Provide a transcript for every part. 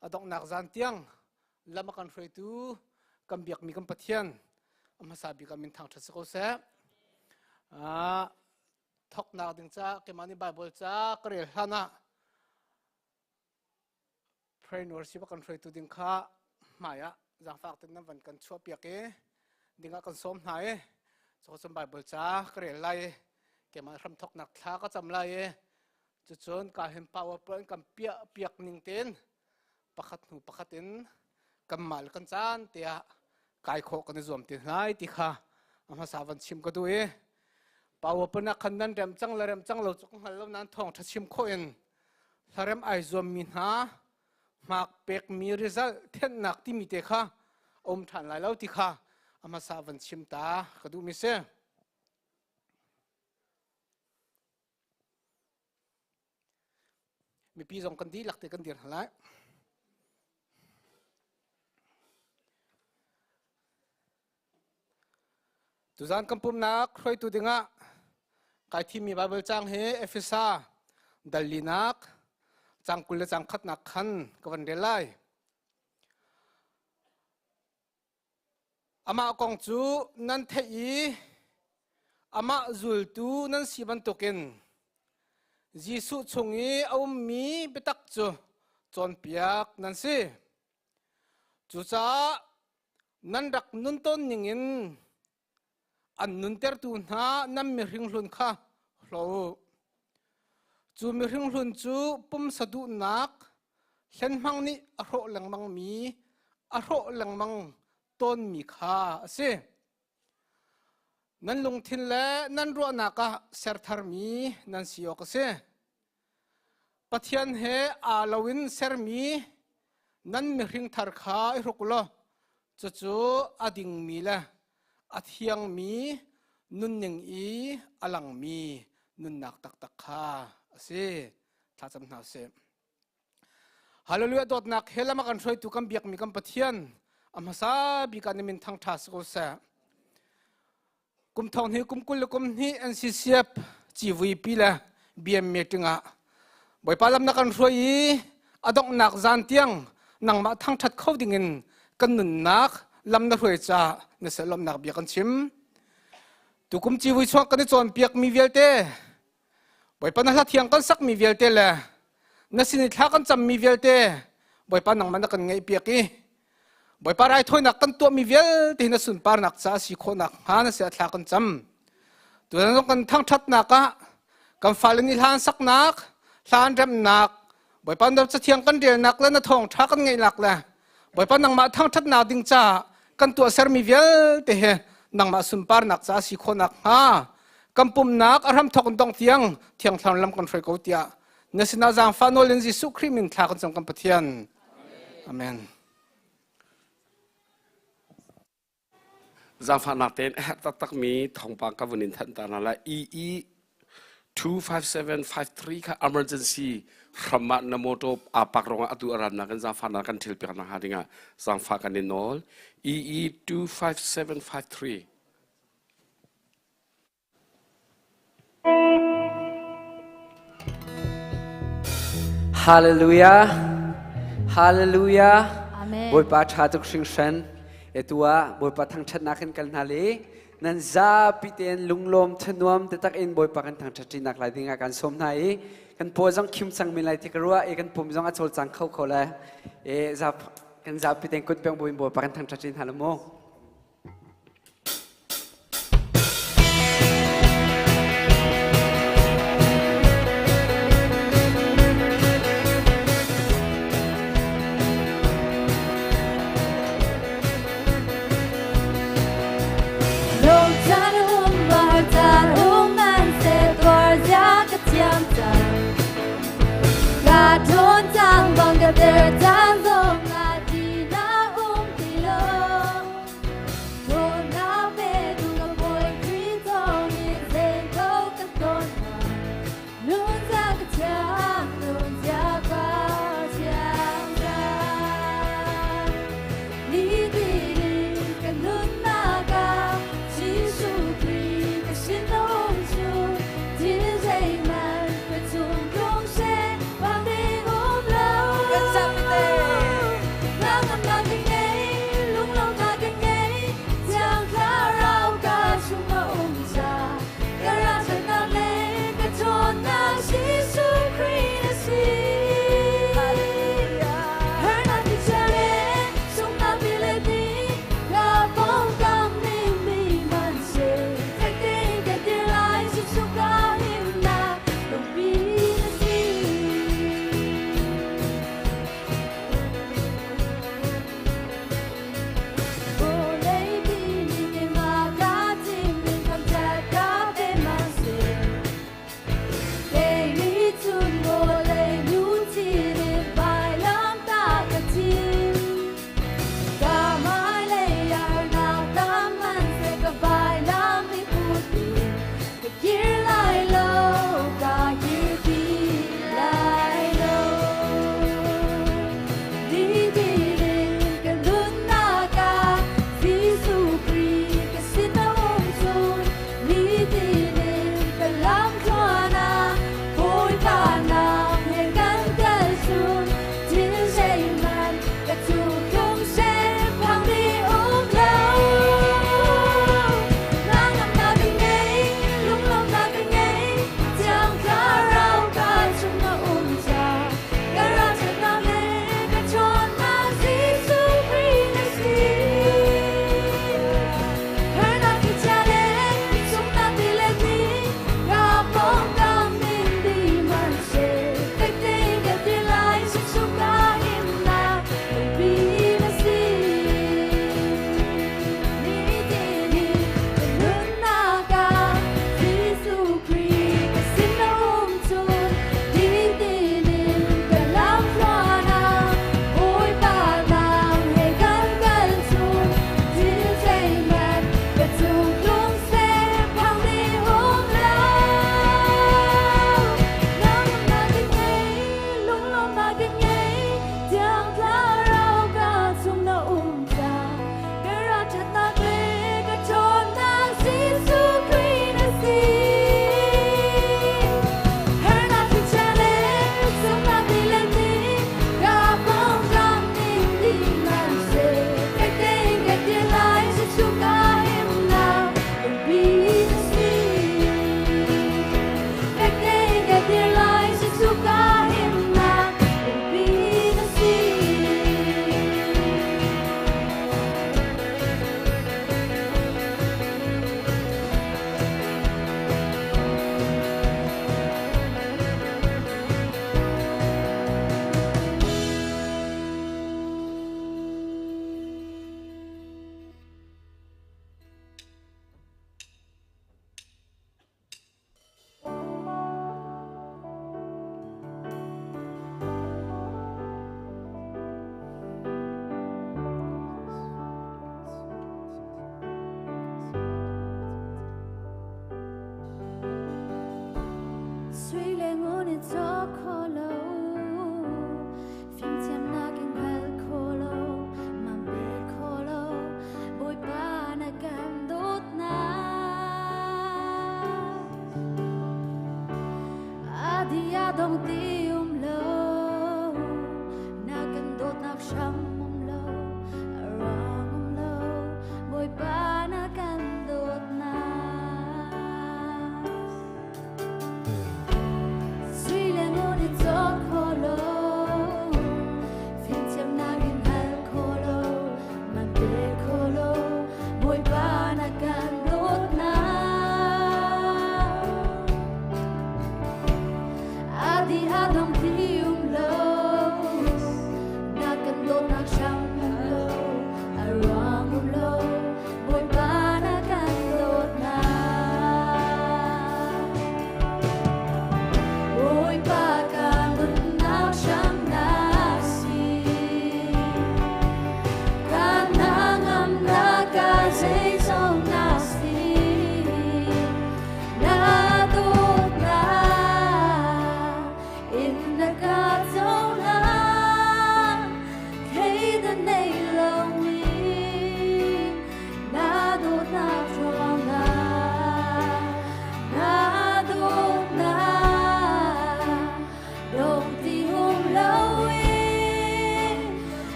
A donghnak zan tiang lam a kan hruaitu kan biakmi kan Pathian a hmasa bik ah min thangṭhat si ko seh. Thoknak ding ca keimah nih Bible ca ka rel hlan ah prayer worship a kan hruaitu ding kha hmai ah zaangfak ten nan van kan chuah piak i dingah kan sawm hna i cun Bible ca ka rel lai i keimah hramthoknak thla ka cam lai i cucun ka hin power point kan piah piak ning tein pakhat hnu pakhat in kan mal kan caan tiah kai khawh kan i zuam ti hnai ti kha a hmasa van chim ka duh i power point ah khan nan rem cang le rem cang lo cu ka hngal lo nan thawng tha chim khawh in hlarem ai zuam mi hna hmak pek mi result thennak timi te kha um than lai lo ti kha a hmasa van chim ta ka duh mi si. Mipi zong kan dihlak te kan dir hna lai. Tuzan kan pumnak hruaitu dingah kai thimmi Bible cang hi Efesa dallinak cang 20 le cang khatnak khan ka van rel lai. Amah kong cu nan theih i amah zultu nan si bantukin Jesuh chung i a ummi biatak cu cawnpiak nan si. Cucaah nan rak nun tawn ningin an nuntertu hna nan mihring hlun kha hlo u. Cu mihring hlun cu pumsa duhnak hlenhmang nih a hrawh lengmangmi a hrawh lengmang tawnmi kha a si. Nan lungthin le nan ruahnak ah ser tharmi nan si awk a si. Pathian he aa loin sermi nan mihring thar kha i hruk law cucu a dingmi le a thiangmi nunning i a langmi nunnak taktak kha a si. Thlacam hna usih. Hallelujah dawtnak he lam a kan hruaitu kan biakmi kan Pathian a hmasa bik ah na min thangṭha si ko seh. Kum thong hnih kum 20 le kum hnih NCCF civui pi le BM meeting ah Bawipa lam na kan hruai i a donghnak zan tiang nangmah thangṭhat kho dingin kan nunnak lam na hruai caah na selomnak bia kan chim. Tukum civui chuak kan i cawnpiak mi vialte Bawipa na hla thiang kan sakmi vialte le na sin i thla kan cammi vialte Bawipa nangmah na kan ngaihpiak i Bawipa raithawinak kan tuahmi vialte na sunparnak caah si khawhnak hnga na si a thla kan cam. Tutan zong kan thangṭhatnak ah kan fale nih hla an saknak, hla an remnak, Bawipa na cathiang kan relnak le na thawngṭha kan ngaihnak le Bawipa nangmah thangṭhatnak ding caah kan tuahsermi vialte he nangmah sunparnak caah si khawhnak hnga kan pumnak a hramthawk in dong tiang thiang thlarau lam kan hruai ko tiah na sinah zaangfah nawl in Jesuh Khrih min thla kan cam kan Pathian. Amen. Zaangfahnak tein a herh taktakmi thawngpang ka vun in thanh ta hna lai. EE 25753 kha emergency hram ah na motor aa pak ruangah atu a rannak in zaangfahnak kan thil piak nakhnga dingah zaangfah kan in nawl. EE 25753. Hallelujah. Hallelujah. Amen. Bawipa ṭha tuk hringhran. Etu ah Bawipa thangṭhatnak in kal hna le nan zapi tein lunglawm thanuam taktak in Bawipa kan thangṭhat ṭinak lai dingah kan sawm hna i kan paw zong khim cang men lai ti ka ruah i kan pum zong a cawlcang kho kho le e zap kan zapi tein kut beng buin Bawipa kan thangṭhat ṭin hna la mu. Cang bang ka der cang zong ah ti na um ti lo.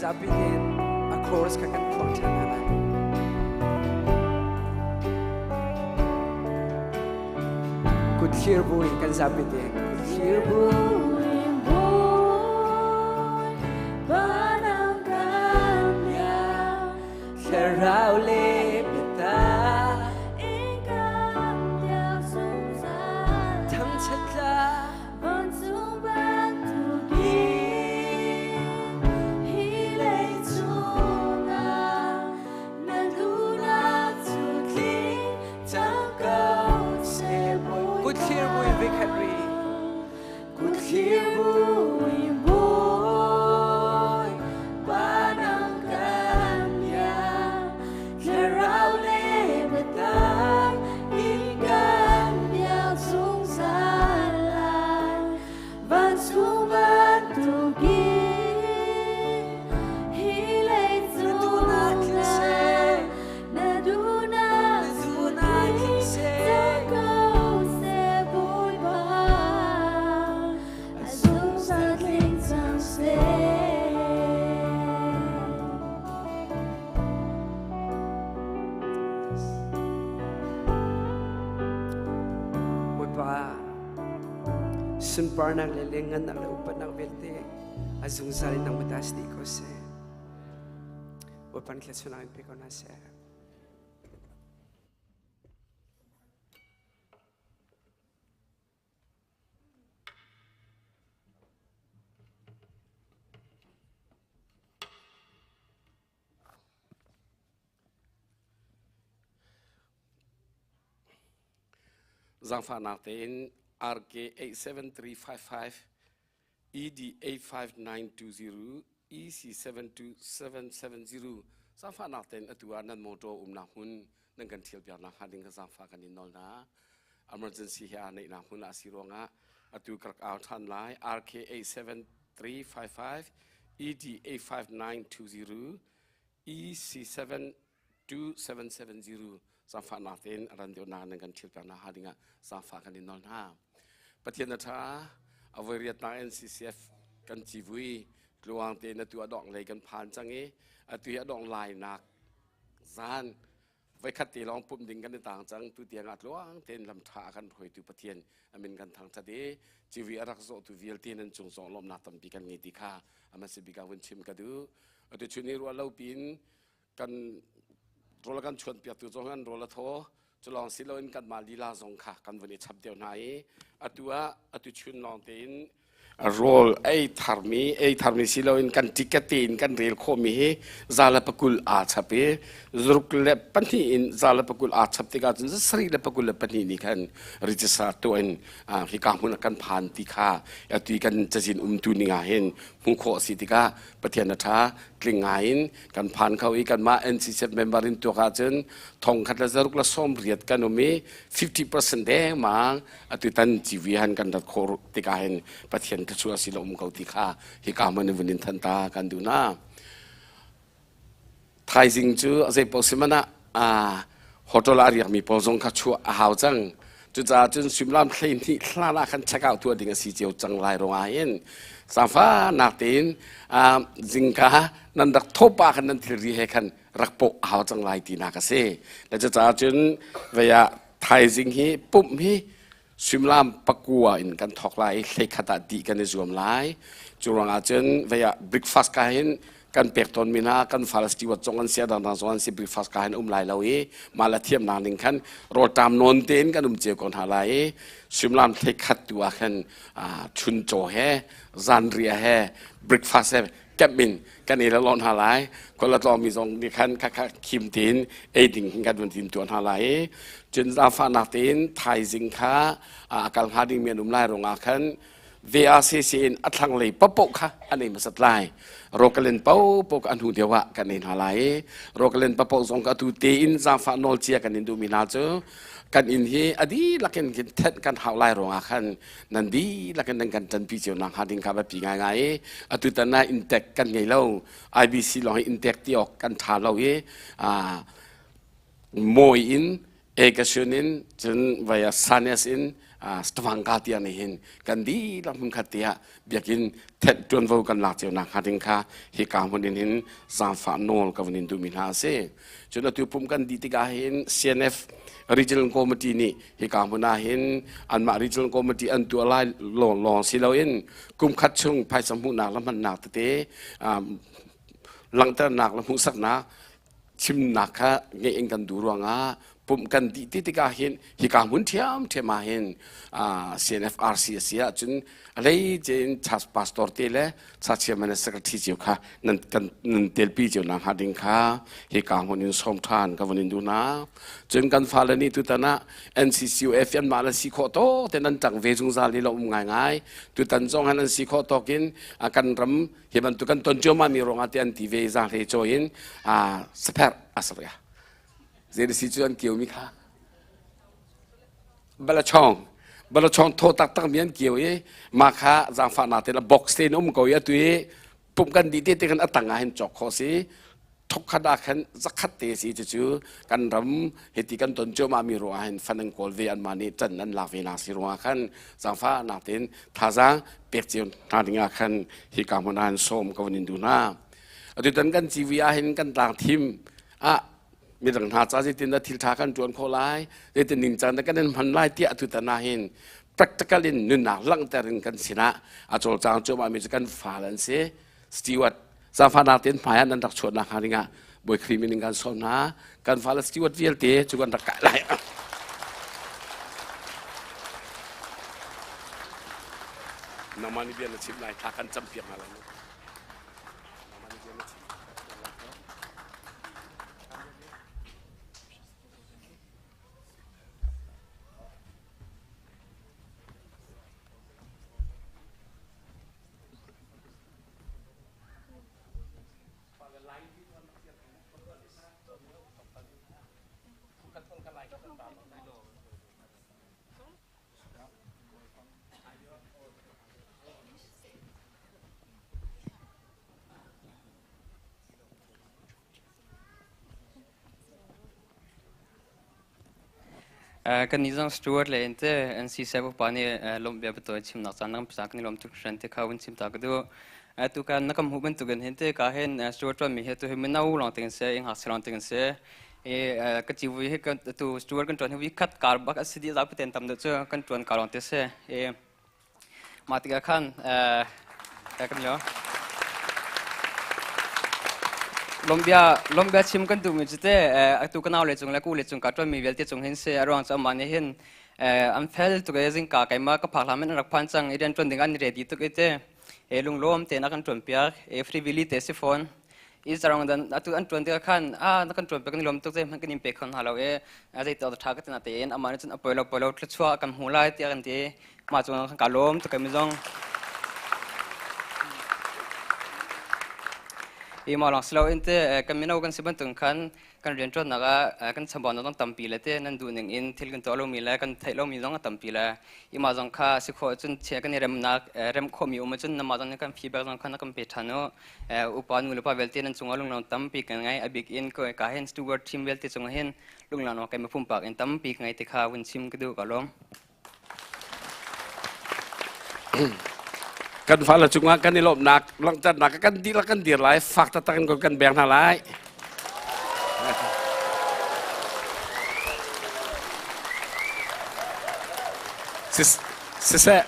zapi tein a chorus kha kan phuang ṭhan hna lai. Kut thlir bu in kan zapi tein kut thlir bu Thlarau le biatak thangṭhat tla Kut thlir buin vikhat ri. Kut thlir buin bawi panang kan bia thlarau le biatak in kan biak zungzal lai vancung bantukin hi leicung na duhnak tling ko seh Bawipa a zungzal tling cang seh. Bawipa sunparnak le lengngannak le upatnak vialte a zungzal in nang ta si dih ko seh. Bawipa nih thluachuahnak in pe ko hna seh. Zaangfahnak tein RK 87355 ED 85920 EC 72770 zaangfahnak tein atu ah nan motor umnak hmun nan kan thial piak nak hnga ding ka zaangfah kan in nawl hna. Emergency he aa neihnak hmun ah si ruangah atu ka rak au ṭhan lai. RK 87355 ED 85920 EC 72770 zaangfahnak tein a ran deuhnak nan kan thial piak nak hnga dingah zaangfah kan in nawl hna. Pathian a ṭha, a voi riatnak NCCF kan civui tluang tein atu a dongh lei kan phan cang i atu hi a dongh lainak zan voikhat te lawng pumh ding kan i tang cang. Tu tiang ah tluang tein lam ṭha a kan hruaitu Pathian a min kan thangṭhat i civui a rak zawhtu vialte nan cung zong lawmhnak tampi kan ngei ti kha a hmasa bik ah vun chim ka duh. Atu chun i ruah lo piin kan rawl a kan chuanpiaktu zong an rawl a thaw. Cu lawng si loin kanmah lila zong kha kan vun i chap deuh hna i atu ah atu chun lawng tein rawl ei tharmi si loin kan ticket tein kan rel khawhmi hi za le pakul aa chap i zaruk le pahnih in za le pakul aa chap tikah cun sarih le pakul le pahnih nih khan register tuah in hika hmun ah kan phan ti kha atu i kan cazin umtu ning ah hin hmuh khawh a si tikah Pathian a ṭha. Tling ngai in kan phan kho i kanmah NCCF member in tuak ahcun thong khat le zaruk le sawm riat kan um i 50% dengmang atu tan CV han kan rat khawh tikah hin Pathian thluachuah si lo um ko ti kha hika hmun in vun in than ta kan duh na. Thaizing cu a zei paoh si man ah hotel ah riakmi pawl zong kha chuah a hau cang. Cucaah cun suimilam 12 hlan ah khan check out tuah ding a si cio cang lai ruangah hin zaangfahnak tein zingka nan rak thawpa khan nan thilri he khan rak pawh a hau cang lai tinak a si. Le cucaah cun vei ah thaizing hi pumh hi suimilam pakua in kan thawk lai i hleikhat ah dih kan i zuam lai. Cu ruangah cun vei ah breakfast ka hin kan pek tawn mi hna kan fale steward zong an si, a dangdang zong an si, breakfast ka hin um lai lo i mah le thiamnak ning khan rawlṭam nawn tein kan um cio ko hna lai i suimilam hleikhat tu ah khan chuncaw he zanriah he breakfast he kemh in kan ei le hna lai. Khual a tlawngmi zong nih khan khakha khim tein ei ding kan vun tim tuah hna lai i cun zaangfahnak tein thaizing kha a kal hnga dingmi an um lai ruangah khan VRCC in a thlanglei paohpaoh kha an ei hmasat lai. Rokalin paohpaoh kha a hnu deuh ah kan ei hna lai i Rokalin paohpaoh zong kha atu tein zaangfah nawl cia kan in duhmi hna cu kan inn hi a dihlak in thenh kan hau lai ruangah khan nan dihlak in nan kan ṭanpi cio nak hnga ding kha biapi ngaingai i atu tan ah inntek kan ngei lo. IBC lawng hi inntek ti awk kan ṭha lo i mawi in Ekasun in cun vaya Sanes in Stavanger tiang nih hin kan dihlak hmunkhat te ah biakinn thenh ṭuanvo kan lak cio nak hnga ding kha hika hmun in hin zaangfah nawl ka vun in duhmi hna a si. Cun atu pumh kan dih tikah hin CNF Regional Committee nih hika hmun ah hin anmah Regional Committee an tuah lai lawng si loin kum khat chung phaisa hmuhnak le hmannak tete langhternak le hmuhsaknak chimnak kha ngeih in kan duh ruangah pumh kan dih ti tikah hin hika hmun ṭhiamṭhiam ah hin CNFRC a si ahcun a hleice in church pastor te le church chairman le secretary cio kha nan kan nan telpi cio nak hnga ding kha hika hmun in sawm ṭhan ka vun in duh hna. Cun kan fale nih tutan ah NCCUF anmah le si khawh tawk te nan ṭang ve zungzal i lo um ngaingai. Tutan zong han an si khawh tawk in kan ram hi bantuk kan ton cuahmah mi ruangah ti an ti ve zaanghlei cawi in sapherh a sak ya zei si cu an kio mi kha balachong balachong tho taktak mi an kio i ma kha zaangfah na te la box te in um ko i atu i pump kan di te te kan atang ah hin cawk kho si thokhat ah khan zakhat te si cucu kan ram hiti kan ton cuahmah mi ruangah hin fan an kawl ve an mah nih ṭan an lak ve nak si ruangah khan zaangfah nak tein thazaang pek cio hna ding ah khan hika hmun ah hin sawm ka vun in duh hna. Atutan kan CV ah hin kan tlang thim ah midang hna ca zeitin dah thil ṭha kan ṭuan khawh lai zeitin ningcang dah kan in hman lai tiah atutan ah hin practical in nunnak langhter in kan sinah a cawlcang cuahmah mi cu kan fale an si. Steward zaangfahnak tein hmai ah nan rak chuahnak hnga dingah Bawi Khrih min in kan sawm hna. Kan fale steward vialte cu kan rak kai lai. Nangmah nih bia na chim lai, thla kan campiak hna lai. Nangmah nih bia na chim. Kan nih zong Stuart le inte NC upa nih lawmhbia biatawi chimnak caan kan pek kan i lawm tuk hringhran ti kha vun chim ta ka duh. Tu kan na kam hmuh bantukin hin te ka hin Stuart ṭuanmi hi tu hi mino lawng te kan si, i ngakchia lawng te kan si. I ka civui hi tu Stuart kan ṭuan hi wi khat kar bak a si dih zapi ten tam deuh cu kan ṭuan ka lawng te si. I Mah tikah khan kan lio. Lombia lombia chim kan duhmi cu te atu ka nau le cung le ku le cung ka ṭuanmi vialte cung hin si a ruang cu amah nih hin an fel tuk i zingka keimah ka phak hlan in an rak phan cang i rian ṭuan ding an i ready tuk i te lunglawm tein a kan ṭuanpiak i free willy te si fawn. I zarong dan atu an ṭuan tikah khan a na kan ṭuan piak kan i lawm tuk zeihmanh kan in pe kho hna lo i zei ti awk ṭha ka ti na tein amah nih cun a poi lo poi lo thluachuah kan hmu lai tiah kan ti. Mah cung ah khan kaa lawm tuk mi zong. I mah lawng si loin te kan mino kan si bantuk khan kan rianṭuannak ah kan chambaunak zong tampi le te nan duh ning in thil kan tuah lomi le kan theih lomi zong a tampi le i mah zong kha si khawh cun chia kan i remnak rem khawhmi um ahcun namah zong nih kan feedback zong kha na kan pe ṭhan u. Upa nu le pa vialte nan cungah lunglawm tampi kan ngei. A bik in ka hin steward team vialte cungah hin lunglawm keimah pumpak in tampi ka ngei ti kha vun chim ka duh ka lawm. Kan fale cungah kan i lawmhnak langhternak kan dihlak kan dir lai, fak taktak in kan beng hna lai. Siseh,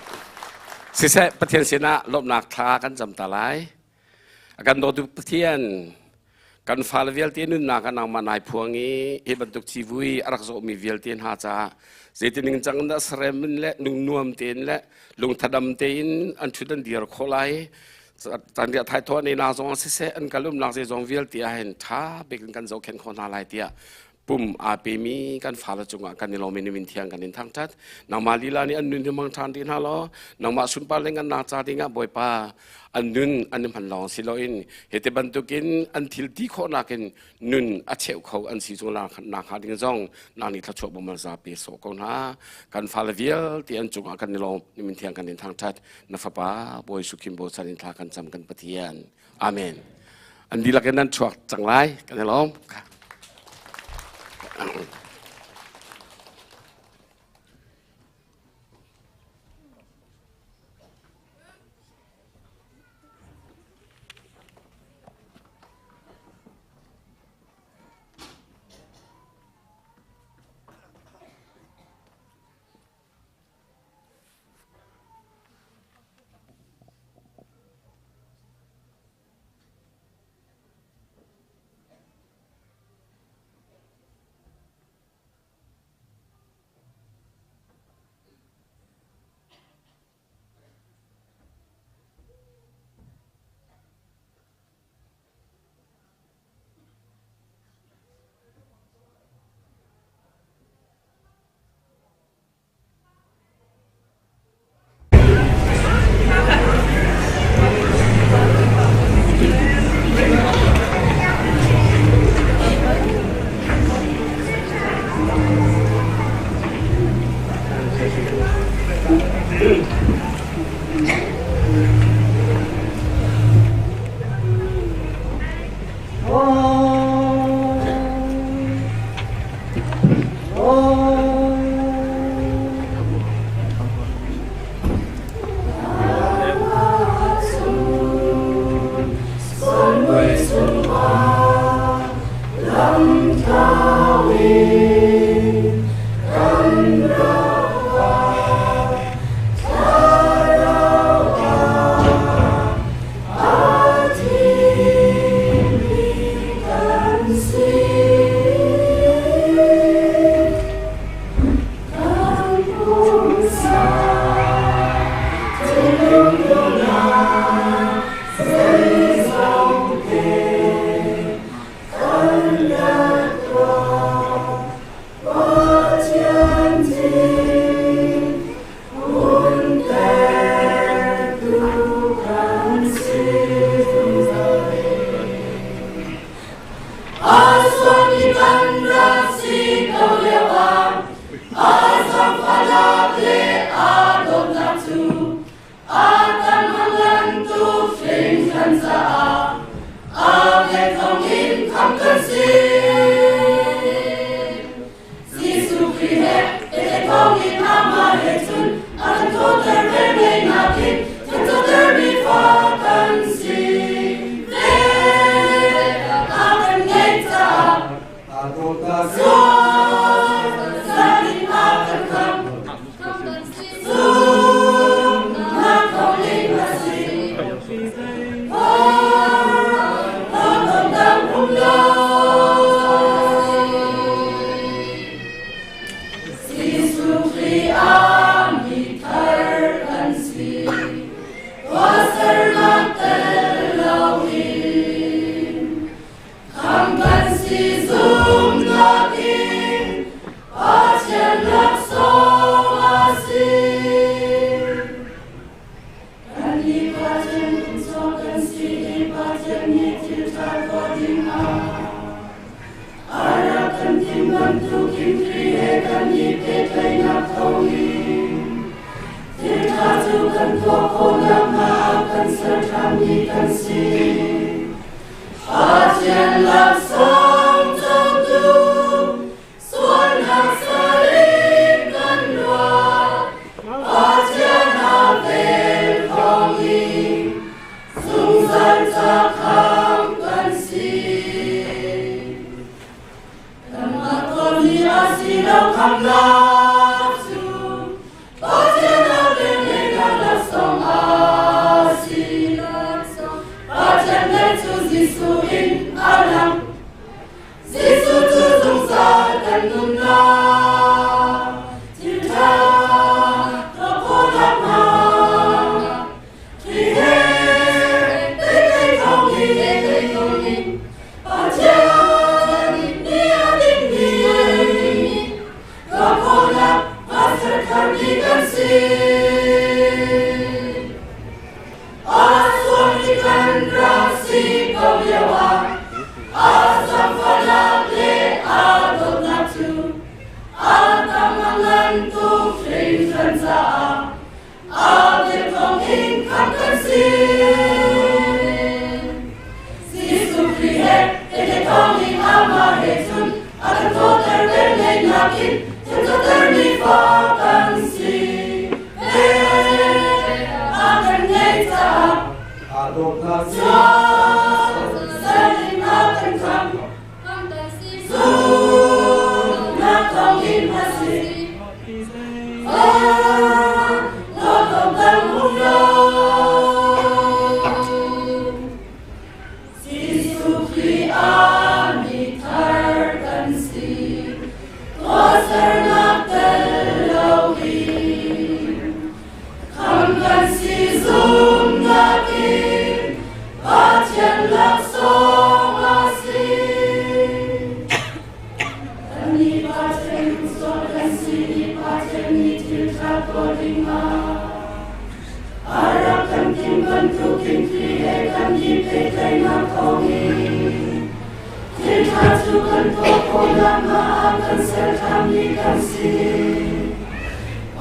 siseh Pathian sinah lawmhnak thla kan cam ta lai. A kan dawtu Pathian, kan fale vialte nunnak ah nangmah nai phuang i hi bantuk civui a rak zawhmi vialte hna caah zeitin ning cang dah sarem in le nungnuam tein le lungthadam tein an ṭhut an dir khawh lai caan thai thawh ne na zong siseh an kal umnak zeizong vialte ah hin ṭha bik in kan zohkhenh khawh hna lai tiah pum aa pemi kan fale cungah kan i lawm i min thiang kan in thangṭhat. Nangmah lila nih an nun hi hmang ṭhan dih hna law nangmah sunpar le ngannak ca dingah Bawipa an nun an i hman lawng si loin hiti bantukin an thil ti khawhnak in nun a cheu kho an si cung nak hnga ding zong nang nih thluachuah bawm zapi sawh ko hna. Kan fale vialte an cungah kan i lawm i min thiang kan in thangṭhat. Na fapa Bawi Jesuh Khrih bochan in thla kan cam kan Pathian. Amen. An dihlak in nan chuak cang lai. Kan i lawm.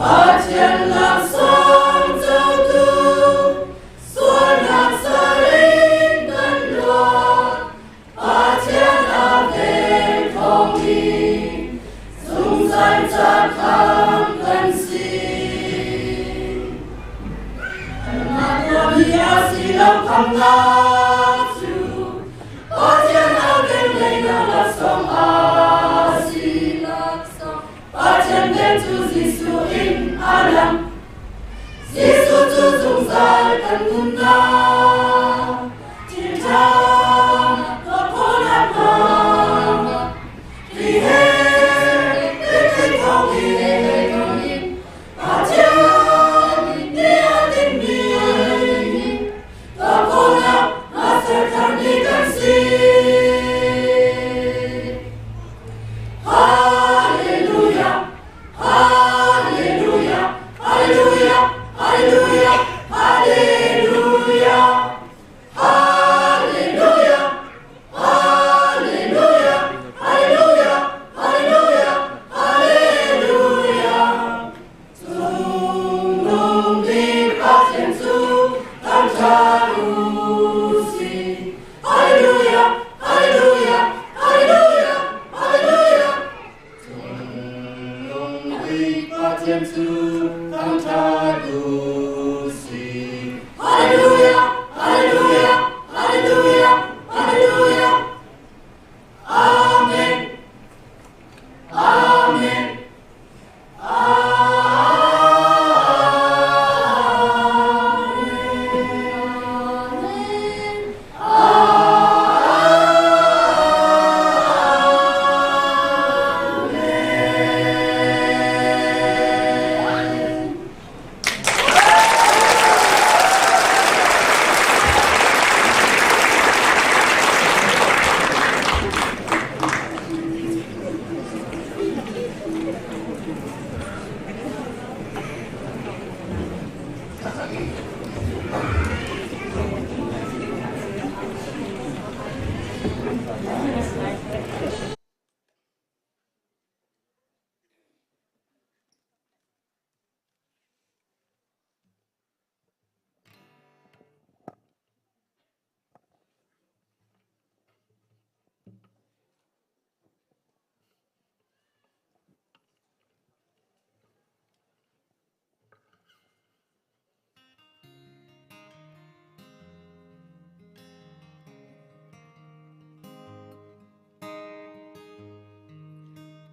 Pathian laksawng.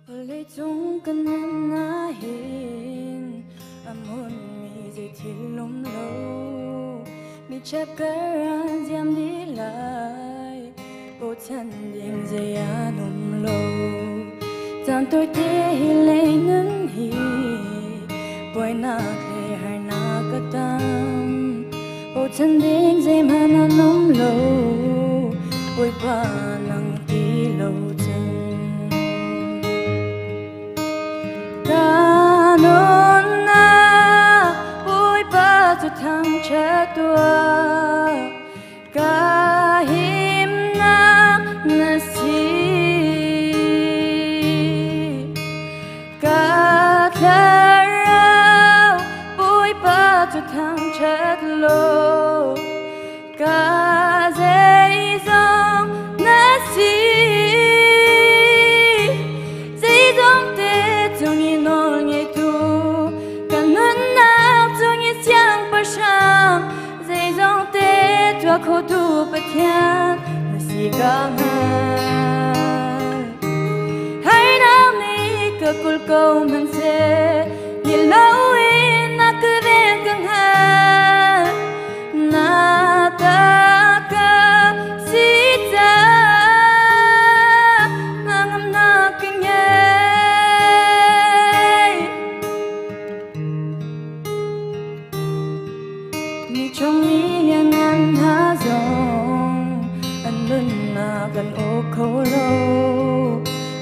Vawleicung kan nan nahin a hmunmi zei thil um lo mi chep kar an ziam dih lai bochan ding zei an um lo caan tawite hi lei nun hi buainak le harnak a tam bochan ding zeihmanh an um lo Bawipa nang ti lo cun ka nunnak Bawipa cu thangṭhat tuah ka himnak na si ka thlarau Bawipa cu thangṭhat law ka zeizong na si zeizong te cung i nawl ngeitu ka nunnak cung i siangpahrang zeizong te tuah khotu Pathian na si ka hngal harnak nih ka kulh ko hmanhseh ni loin na ka ven ka hngal na ta ka si caah hnangamnak ka ngei mi chung mi lianngan hna zong an nunnak an uk kho lo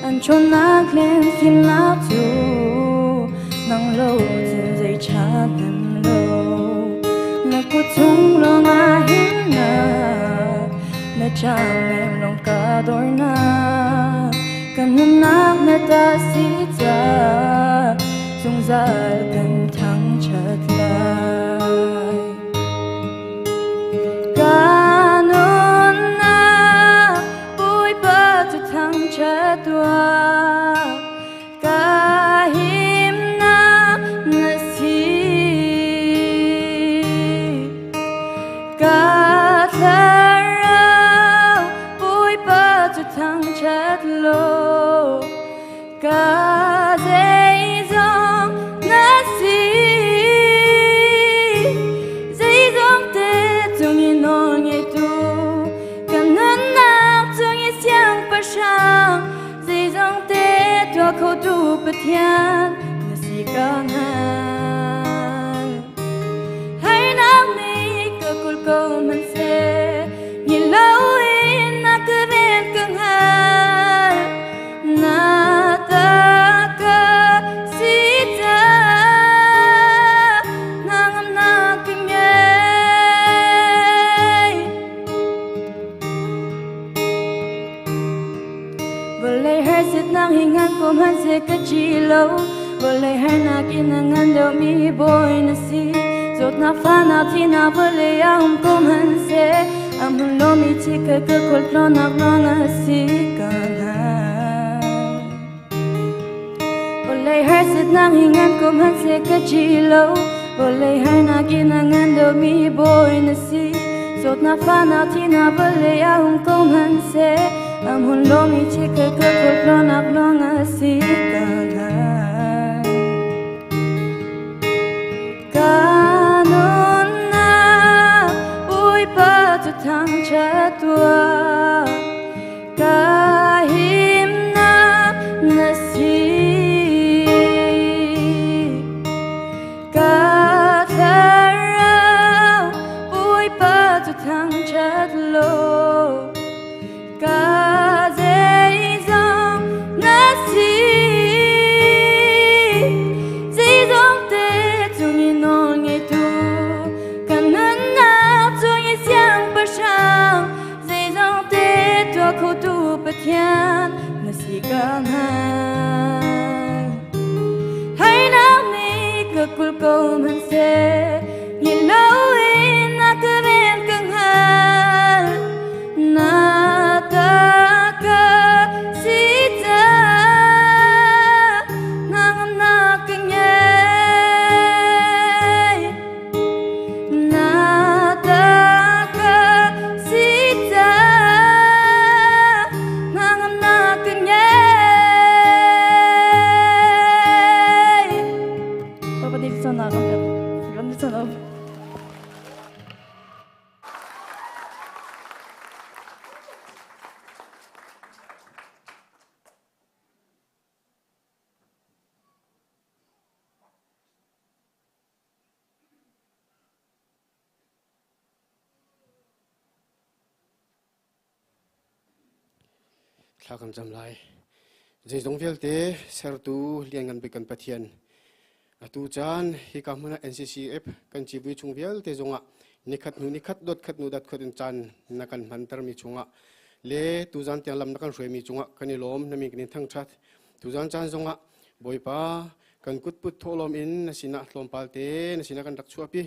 an ṭhawnnak le an fimnak cu nang lo cun zei ṭha hnem lo na kut chung lawngah himnak na ṭangnem lawng ka dornak kan nunnak na ta si caah zungzal kan thangṭhat lai ka nunnak Bawipa cu thangṭhat tuah ka himnak na si ka Ka zeizong na si Zeizong te cung i nawl ngeitu Kan nunnak cung i siangpahrang Zeizong te tuah khotu Pathian na si ka hngal Harnak nih ka kul ko hmanhseh Ngil loin na ka ven ka hngal Na ta ka si caah hnangamnak ka ngei. Vawlei harsatnak hi ngan ko hmanhseh ka ṭi lo. Vawlei harnak in a ngan deuhmi bawi na si. Zawtnak fahnak thihnak vawlei ah um ko hmanhseh a hmun lomi chikkhat ka khualtlawnnak lawng a si ka hngal. Vawlei harsatnak hi ngan ko hmanhseh ka ṭi lo. Vawlei harnak in a ngan deuhmi bawi na si. Zawtnak fahnak thihnak vawlei ah um ko hmanhseh a hmun lomi chikkhat ka khualtlawnnak lawng a si ka hngal. Ka nunnak Bawipa cu thangṭhat tuah. Ka himnak na si. Ka thlarau Bawipa cu thangṭhat law. Ka zeizong na si. Zeizong te cung i nawl ngeitu ka nunnak cung i siangpahrang zeizong te tuah khotu Pathian na si ka hngal. Harnak nih ka kul ko hmanhseh ngil loin na ka ven ka hngal. Na ta ka si caah hnangamnak ka ngei. Na ta ka si caah hnangamnak ka ngei. Papa Nilsson Nilsson. Thla kan cam lai. Zeizong vialte sertu lianngan bik kan Pathian. Atu caan hika hmun ah NCCF kan civui chung vialte zongah nikhat hnu nikhat dot khat hnu dat khat in caan na kan hmantermi chungah le tuzan tiang lam na kan hruaimi cungah kan i lawm na min kan in thangṭhat. Tuzan caan zongah Bawipa kan kutput thawhlawm in na sinah tlawmpal te na sinah kan rak chuahpi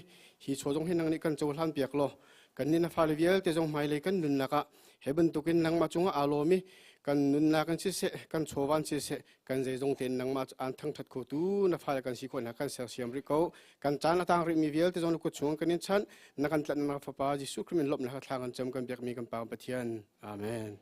hi chaw zong hi nang nih kan cohlan piak law kan nih na fale vialte zong hmailei kan nunnak ah he bantukin nangmah cungah aa lawm i kan nunnak in siseh kan chawvan siseh kan zeizong tein nangmah aan thangṭhat khotu na fale kan si khawh hna kan sersiam rih ko kan caan a tang rihmi vialte zong na kut chung kan in chanh na kan tlanhnak fapa Jesuh Khrih min lawmhnak thla kan cam kan biakmi kan Pa Pathian amen.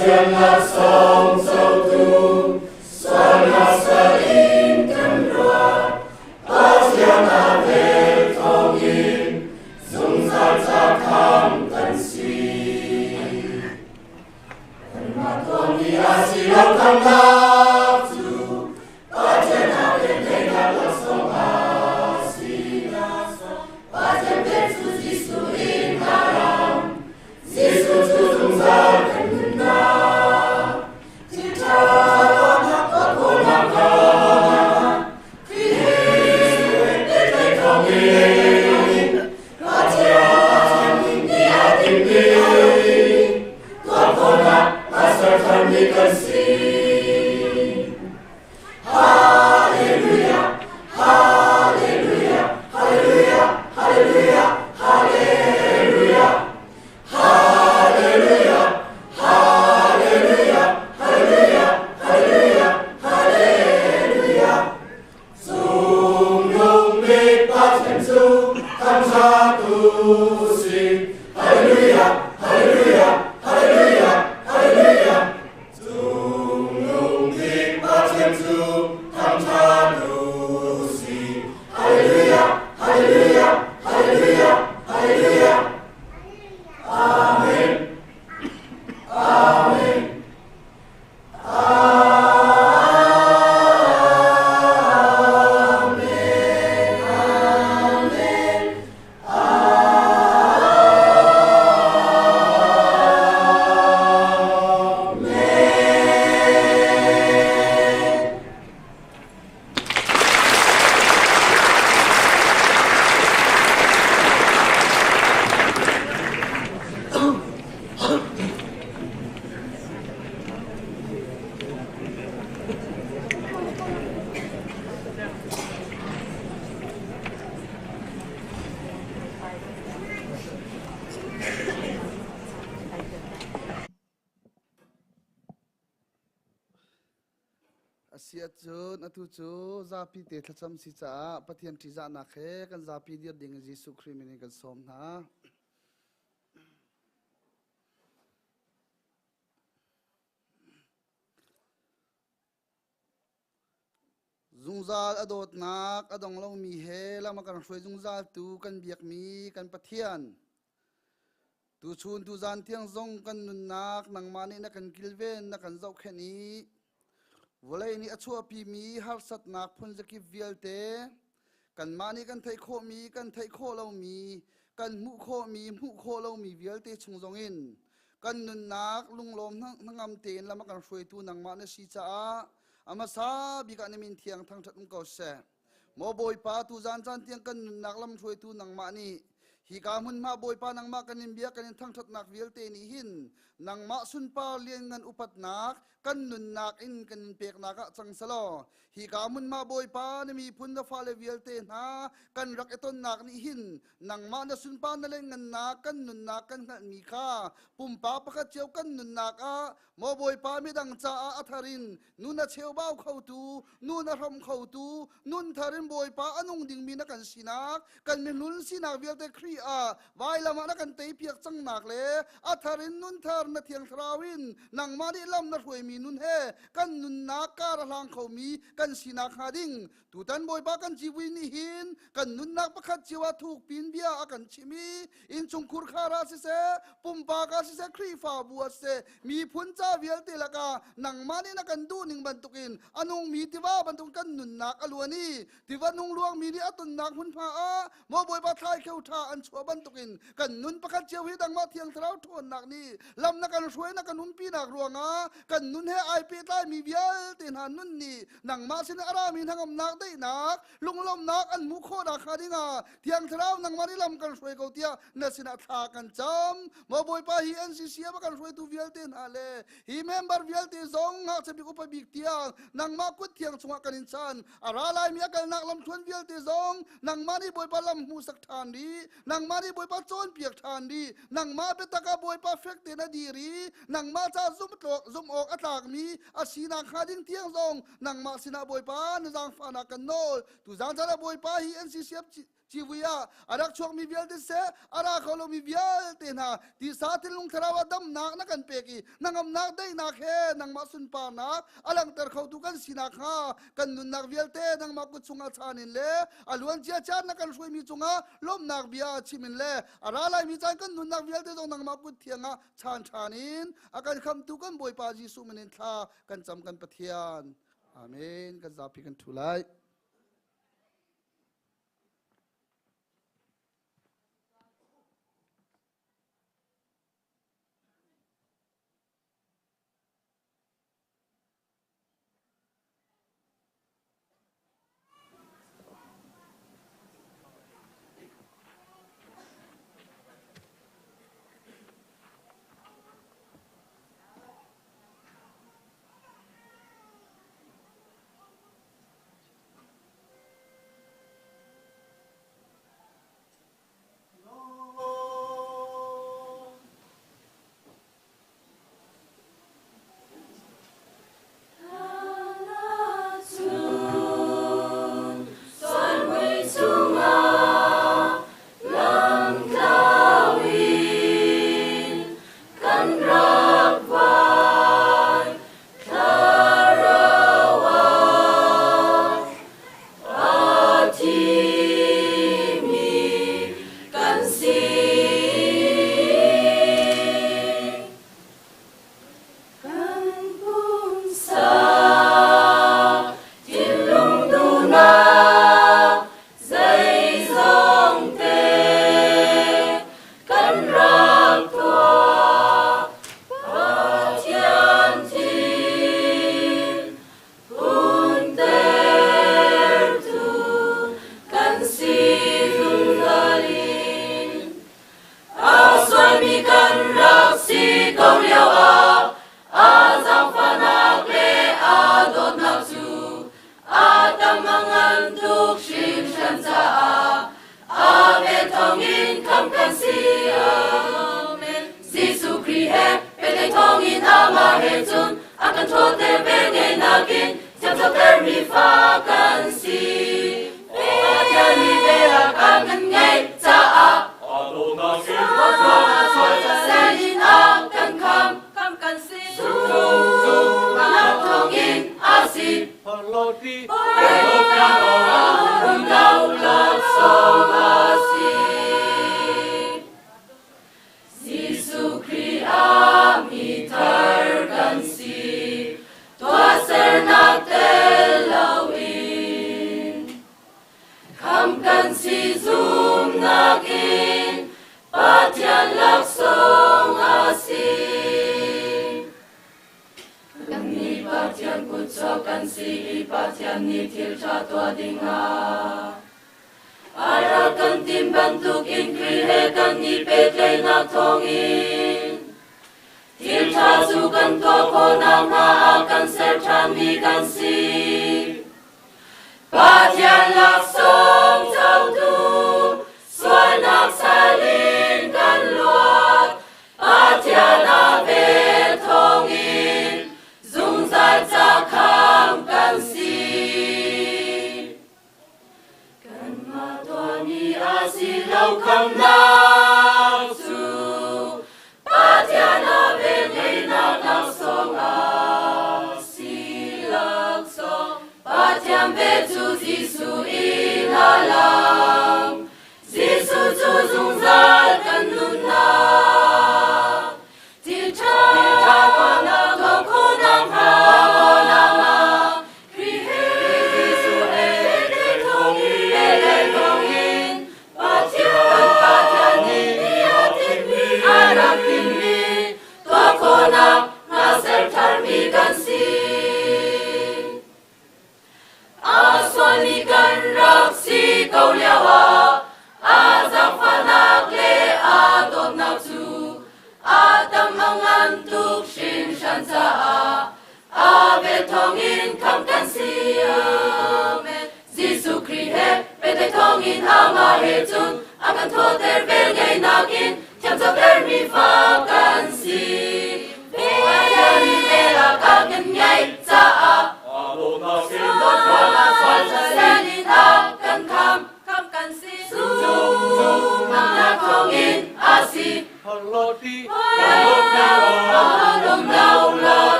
Pathian laksawng cotu, sualnak sal in kan luat. Pathian a vel thawngin zungzal ca khamh kan si. Kanmah tuahmi a si lo khamhnak cu Pathian a velngeihnak laksawng a si. Pathian pek cu Jesuh in a ram. Jesuh cu zungzal kan nunnak. Thil ṭha tuahnak tuah khawhnak kha Khrih he pehtlaih thawngin Pathian nih a timhmi tuah khawhnak a ser ṭhanmi kan si. Hallelujah, hallelujah, hallelujah, hallelujah, hallelujah. Hallelujah, hallelujah, hallelujah, hallelujah, hallelujah. Cungnung bik Pathian cu thangṭhat u sih. Hallelujah, hallelujah, hallelujah, hallelujah. Cungnung bik Pathian cu thangṭhat u sih. Hallelujah, hallelujah, hallelujah, hallelujah. Amen. Amen. Amen. Amen. Amen. Asi ahcun atu cu zapi te thlacam si caah Pathian ṭihzahnak he kan zapi dir ding in Jesuh Khrih min in kan sawm hna. Zungzal a dawtnak a dong lomi he lam a kan hruai zungzaltu kan biakmi kan Pathian. Tuchun tuzan tiang zong kan nunnak nangmah nih na kan kilven na kan zohkhenh i vawlei nih a chuahpimi harsatnak phunzakip vialte kanmah nih kan theih khawhmi kan theih khawh lomi kan hmuh khawhmi hmuh khawh lomi vialte chung zongin kan nunnak lunglawm hnangam tein lam a kan hruaitu nangmah na si caah a hmasa bik ah na min thiang thangṭhat um ko seh. Maw Bawipa, tuzan caan tiang kan nunnak lamhruaitu nangmah nih hika hmunhma Bawipa nangmah kan in bia kan in thangṭhatnak vialte nih hin nangmah sunpar lianngan upatnak kan nunnak in kan in peknak ah cang selaw hika hmunhma Bawipa na miphun na fale vialte hna kan rak i tonnak nih hin nangmah na sunpar na lianngannak kan nunnak kan hngalhmi kha pumpak pakhat cio kan nunnak ah Maw Bawipa midang caah a thar in nun a cheubau khotu, nun a hrom khotu, nun thar in Bawipa a nung dingmi na kan sinak, kan mihlun sinak vialte Khrih ah vailam ah na kan teipiak cangnak le a thar in nun thar na thiang thlarau in nangmah nih lam na hruaimi nun he kan nunnak kar a hlang khomi kan sinak hnga ding tutan Bawipa kan civui nih hin kan nunnak pakhat cio ah thuk pin bia a kan chim i innchungkhur khar ah siseh pumpak ah siseh Khrihfabu ah siseh miphun ca vialte lakah nangmah nih na kan duh ning bantukin a nungmi tiva bantuk kan nunnak a luan i tiva nung luangmi nih a tonnak hmunhma ah maw Bawipa thlaikheu ṭha an chuah bantukin kan nun pakhat cio hi dangmah Thiang Thlarau ṭhawnnak nih lam na kan hruai na kan umpinak ruangah kan nun he ai pehtlaimi vialte hna nun nih nangmah sin a rami hnangamnak daihnak lunglawmhnak an hmuh khawh nakhnga dingah Thiang Thlarau nangmah nih lam kan hruai ko tiah na sinah thla kan cam. Maw Bawipa hi NCC a kan hruaitu vialte hna le hi member vialte zong ngakchia bik upa bik tiang nangmah kut thiang chungah kan in chan. A ra laimi a kalnak lamthluan vialte zong nangmah nih Bawipa lam hmuhsak ṭhan rih. Nangmah nih Bawipa cawnpiak ṭhan rih. Nangmah biatak ah Bawipa fek tein a dir i nangmah ca zumh awk a tlakmi a sinak hnga ding tiang zong nangmah sinah Bawipa na zaangfahnak kan nawl. Tuzaan caan ah Bawipa hi NCCF Civui ah a rak chuakmi vialte seh, a ra kho lomi vialte hna tisa thinlung thlarau ah damnak na kan pek i hnangamnak daihnak he nangmah sunparnak a langhter khotu kan sinak hnga kan nunnak vialte nangmah kut chungah chaan in le a luancia caan na kan hruaimi cungah lawmhnak bia chim in le a ra laimi caan kan nunnak vialte zong nangmah kut thiang ah chaan ṭhan in a kan khamtu kan Bawipa Jesuh min in thla kan cam kan Pathian. Amen. Kan zapi kan ṭhu lai.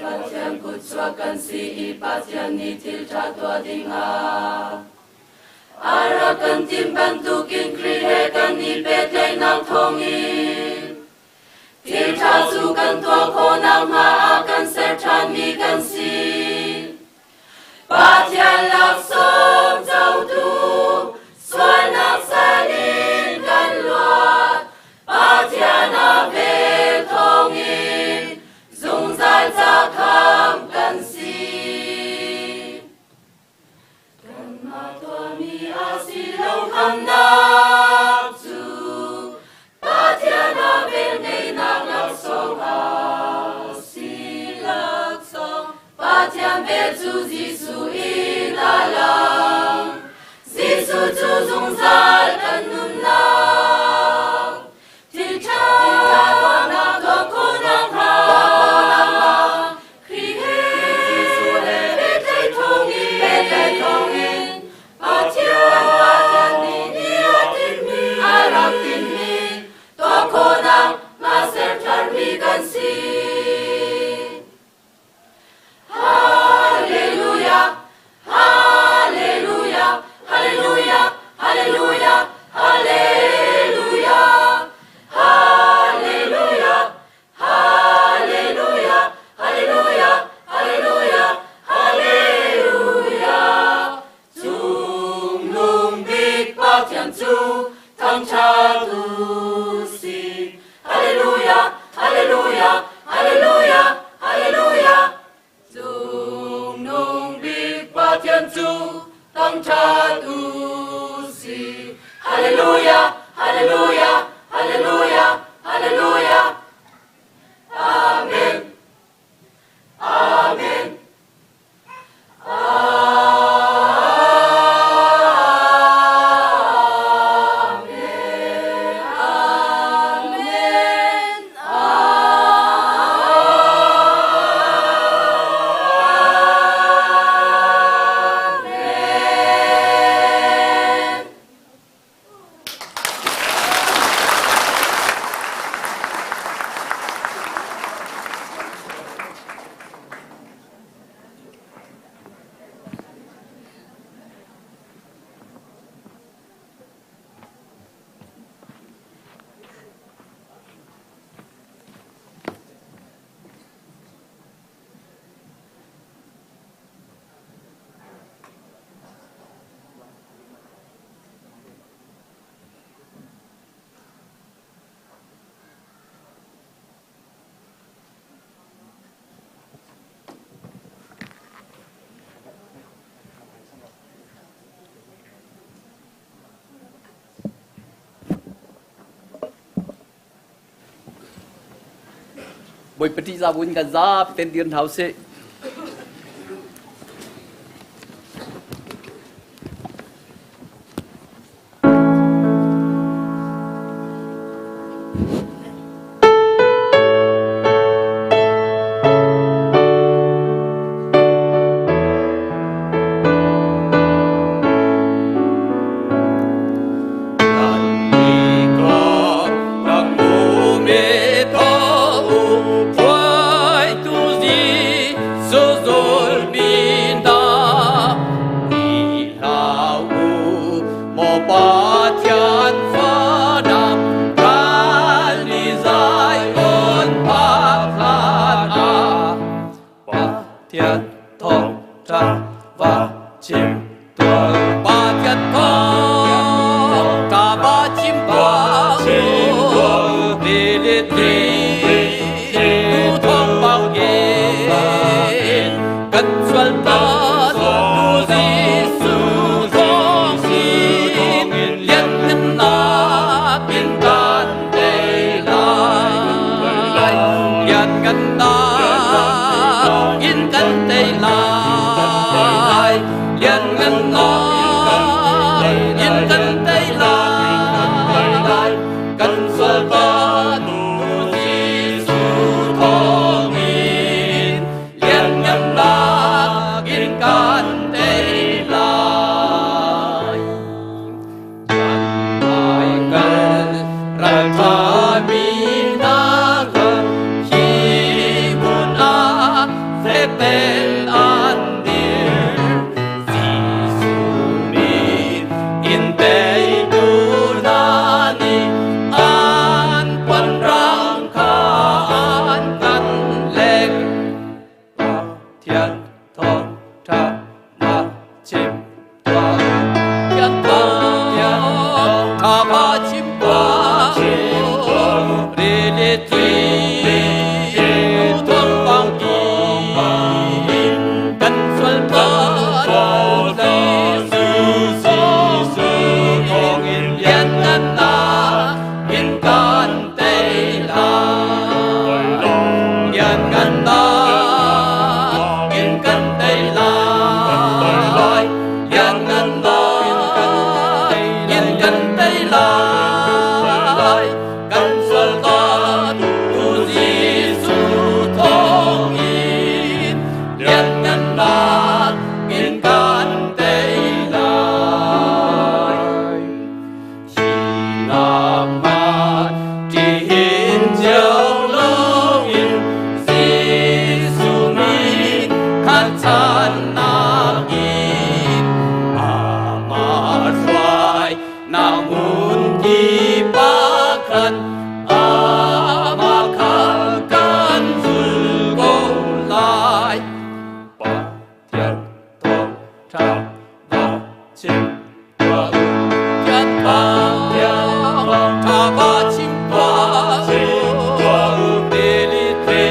Pathian kutchuak kan si i Pathian nih thil ṭha tuah dingah a rak kan timh bantukin Khrih he kan i pehtlaihnak thawngin thil ṭha cu kan tuah khawh nakhnga a kan ser ṭhanmi kan si. Pathian laksawng cotu sualnak sal in kan luat. Pathian a vel thawngin zungzal ca khamh kan si. Kanmah tuahmi a si lo khamhnak cu Pathian a velngeihnak laksawng a si laksawng. Pathian vel cu Jesuh in a lang. Jesuh cu zungzal kan nunnak. Thil ṭha tuahnak tuah khawhnak hnga Khrih he Jesuh he pehtlaih thawngin Pathian nih a tinhmi a rak tinhmi tuah khawhnak hnga ser tharmi kan si. Hallelujah, Hallelujah, Hallelujah, Hallelujah, Hallelujah, Hallelujah, Hallelujah, Hallelujah, Hallelujah, Hallelujah. Cungnung bik Pathian cu thangṭhat u sih. Hallelujah, Hallelujah, Hallelujah, Hallelujah. Cungnung bik Pathian cu thangṭhat u sih. Hallelujah, Hallelujah, Hallelujah, Hallelujah. Amen. Amen. Amen. Amen. Amen. Bawipa ṭihzah buin kan zapi ten dir hna usih. Lian ngan na in kan tei. pen an dir. Jesuh min in teitu hna nih an puanrang kha an kan lek. Pathian thawngṭha na chim tuah. Pathian thawngṭha va chim tuah. Rili thli thawngpang in kan sual Jesuh thawngin lianngannak in kan tei lai. Lianngannak in kan tei lai. Lianngannak in kan tei lai. Kan sual tu Jesuh thawngin lianngannak in kan tei lai. Thihnak ṭihin cio loin Jesuh min khan channak in amah hruai nak hmun kip ah khan amah kha kan zul ko lai. Pathian thawngṭha va chim tuah u. Thawngṭha va chim tuah u. Rili thli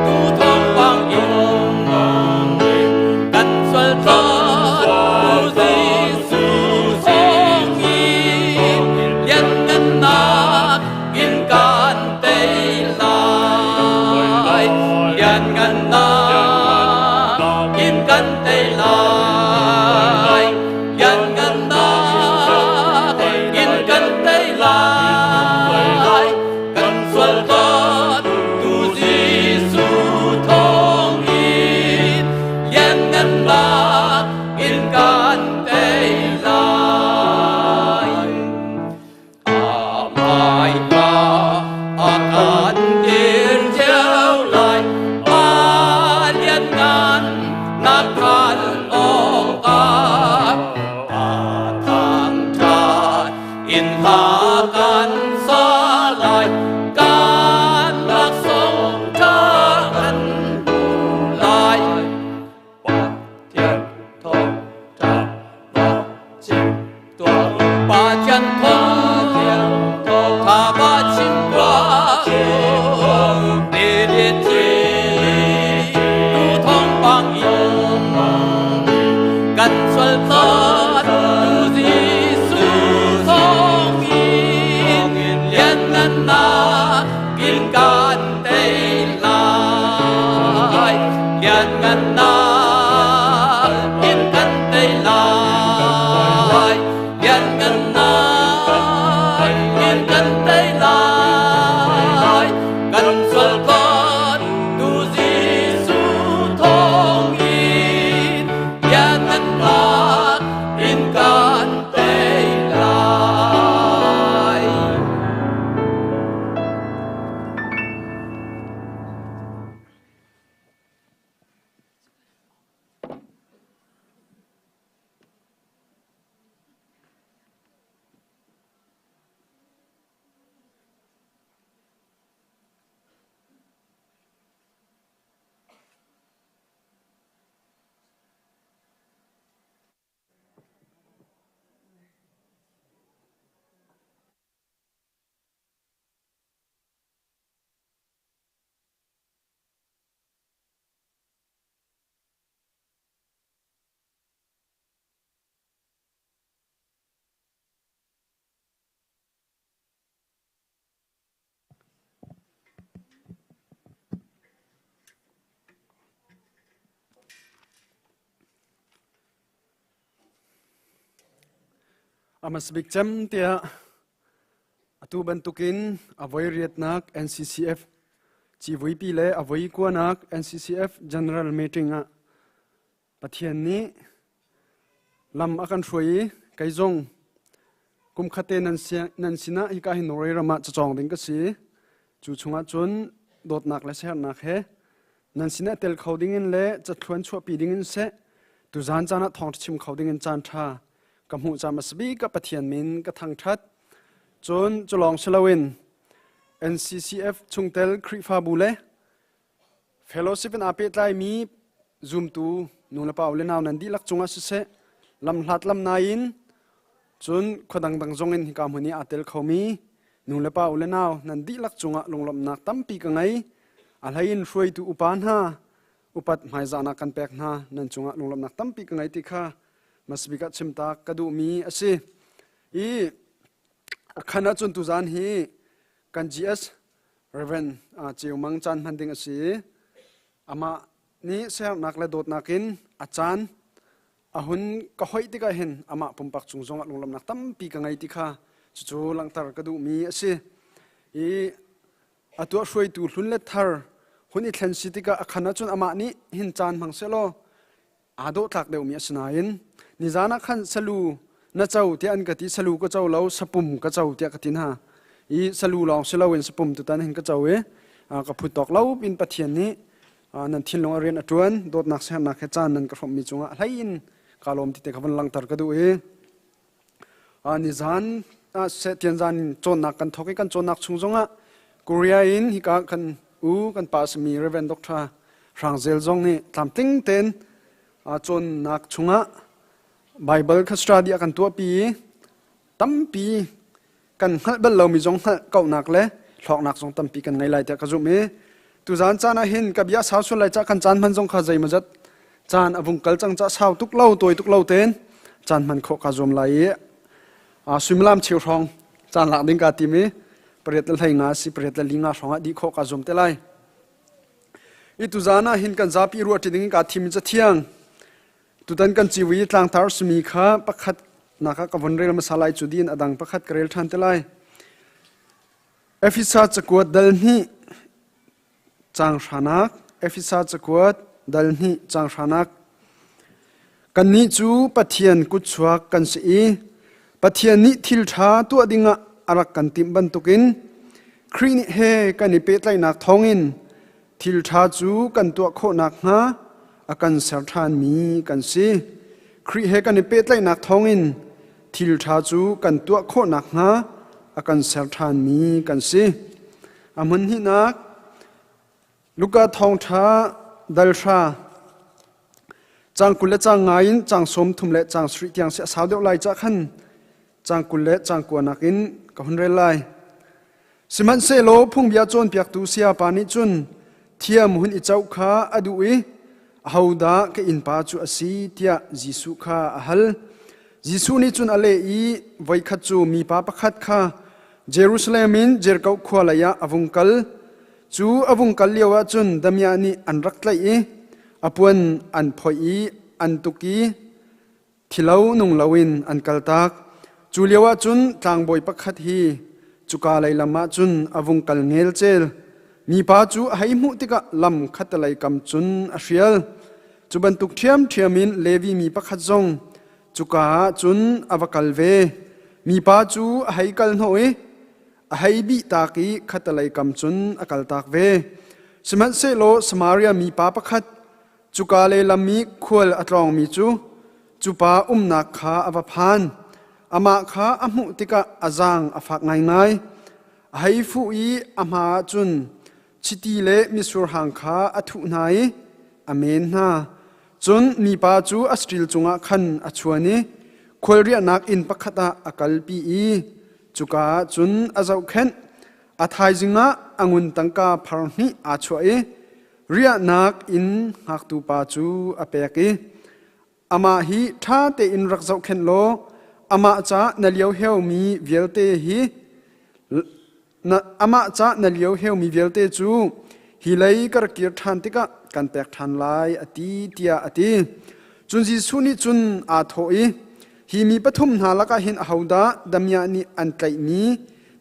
tu thawngpang in kan sual tu Jesuh thawngin lianngannak in kan tei lai. Lianngannak in kan tei lai. Lianngannak in kan tei lai. Kan sual tu Jesuh thawngin lianngannak in kan tei lai. Hmaika a kan dir cio lai, a lianngan nak khan awkah a thangṭhat in hla kan sa lai, kan laksawng ṭha kan hmu lai. Pathian thawngṭha va chim tuah u. Pathian thawngṭha va chim tuah u. Rili thi tu thawngpang in kan sual tu Jesuh thawngin lianngannak in kan tei lai. Lianngannak in kan tei lai. Lianngannak in kan tei lai. Kan sual tu Jesuh thawngin lianngannak in kan tei lai. Amas bik cem tiah Atu bantukin a voi riatnak NCCF civuipi le a voi kuanak NCCF General Meeting ah Pathian nih lam a kan hruai i kei zong kum khate nan sinah hika hi Norway ram ah cacawng ding ka si. Cu chungah cun dawtnak le siaherhnak he Nan sinah tel kho dingin le cathluan chuahpi dingin seh tuzan caan ah thawngṭha chim kho dingin caan ṭha ka hmuh caan a si bik ka Pathian min ka thangṭhat. Cun culawng si loin NCCF chungtel Khrihfabu le fellowship in aa pehtlaimi zumtu nulepa u le nau nan dihlak cungah siseh lamhlat lamnai in cun khua dangdang zong in hika hmun i aa tel khomi nulepa u le nau nan dihlak cungah lunglawmhnak tampi ka ngei. A hlei in hruaitu upa hna upat hmaizahnak kan pek hna nan cungah lunglawmhnak tampi ka ngei ti kha masbik ah chimtak ka duhmi a si. I a khan ahcun tuzan hi kan GS Reverend Ceu Mang caan hman ding a si i amah nih sernak le dawtnak in a caan a hun ka hoih tikah hin amah pumpak cung zongah lunglawmhnak tampi ka ngei ti kha cucu langhter ka duhmi a si. I a tuah hruaitu hlun le thar hun i thlen si tikah a khan ahcun amah nih hin caan hmang sehlaw aa dawhtlak deuhmi a si nain nizan ah khan salu na co tiah an ka ti salu ka co lo sapum ka co tiah ka ti hna i salu lawng si loin sapum tutan hin ka co i ka phut tawk lo pin Pathian nih nan thinlung a rian a ṭuan dawtnak sernak he caan nan ka hrawmhmi cungah hlei in ka lawm ti te kha vun langhter ka duh i nizan tianzan in cawnnak kan thawk i kan cawnnak chung zongah Korea in hika kan u kan pa simi Reverend Dr. Hrang Zel zong nih tlamtling tein cawnnak chungah Bible kha study a kan tuahpi i tampi kan hngalh bal lomi zong hngalh kauhnak le hlawknak zong tampi kan ngei lai tiah ka zumh i tuzan caan ah hin ka bia sau sual lai ca kan caan hman zong kha zeimawzat caan a vung kal cang ca sau tuk lo tawi tuk lo tein caan hman khawh ka zuam lai i suimilam cheu hrawng caan lak ding ka tim i pariat le hlei nga si pariat le li nga hrawng ah dih khawh ka zuam te lai i tuzan ah hin kan zapi ruah ṭi ding ka thim cathiang Tutan kan ciwi tlangtar simi kha pakhat nak ah ka von rel hmasa lai cu din a dang pakhat ka rel ṭhan te lai. Efesa cakuat dal hnih caang hranak Efesa cakuat dal hnih caang hranak Kannih cu Pathian kutchuak kan si i Pathian nih thil ṭha tuah dingah a rak kan timh bantukin Khrih nih he kan i pehtlaihnak thawngin Thil ṭha cu kan tuah khawh nakhnga a kan ser ṭhanmi kan si. Khrih he kan i pehtlaihnak thawngin thil ṭha cu kan tuah khawh nakhnga a kan ser ṭhanmi kan si. A hmun hnihnak Luka thawngṭha dal hra cang 20 le cang nga in cang 30 le cang sarih tiang si a sau deuh lai cah khan cang 20 le cang kua nakin ka hun rel lai. Sihmanhsehlaw phungbia cawnpiaktu sayapa nih cun thiam hun i coh kha a duh i ahodah ka innpa cu a si tiah Jesuh kha a hal. Jesuh nih cun a leh i voikhat cu mipa pakhat kha Jerusalem in Jericho khua lei ah a vung kal. Cu a vung kal lioah cun damiah nih an rak tlaih i a puan an phoih i an tuk i Thilo nung loin an kaltak. Cu lioah cun tlangbawi pakhat hi cuka lei lam ah cun a vung kal ngelcel. Mipa cu a hei hmuh tikah lam khattelei kam cun a hrial. Cu bantuk ṭhiamṭhiam in Levi mi pakhat zong cuka ah cun a va kal ve. Mipa cu a hei kal hnawh i a hei bihtak i khattelei kam cun a kaltak ve. Sihmanhsehlaw Samaria mipa pakhat Cuka lehlam i khual a tlawngmi cu cu pa umnak kha a va phan. Amah kha a hmuh tikah a zaang a fak ngaingai. A hei fuh i a hma ah cun chiti le mitsur hang kha a thuh hna i a men hna. Cun mipa cu a saṭil cungah khan a chuan i khualriahnak inn pakhat ah a kalpi i cuka ah cun a zohkhenh. A thaizing ah a ngun tangka phar hnih aa chuah i Riahnak inn hngaktu pa cu a pek i amah hi ṭha tein rak zohkhenh law amah ca na lio heumi vialte hi na amah ca na lio heumi vialte cu hi lei ka rak kir ṭhan tikah kan pek ṭhan lai a ti tiah a ti. Cun Jesuh nih cun aa thawh i hi mi pathum hna lakah hin ahodah damiah nih an tlaihmi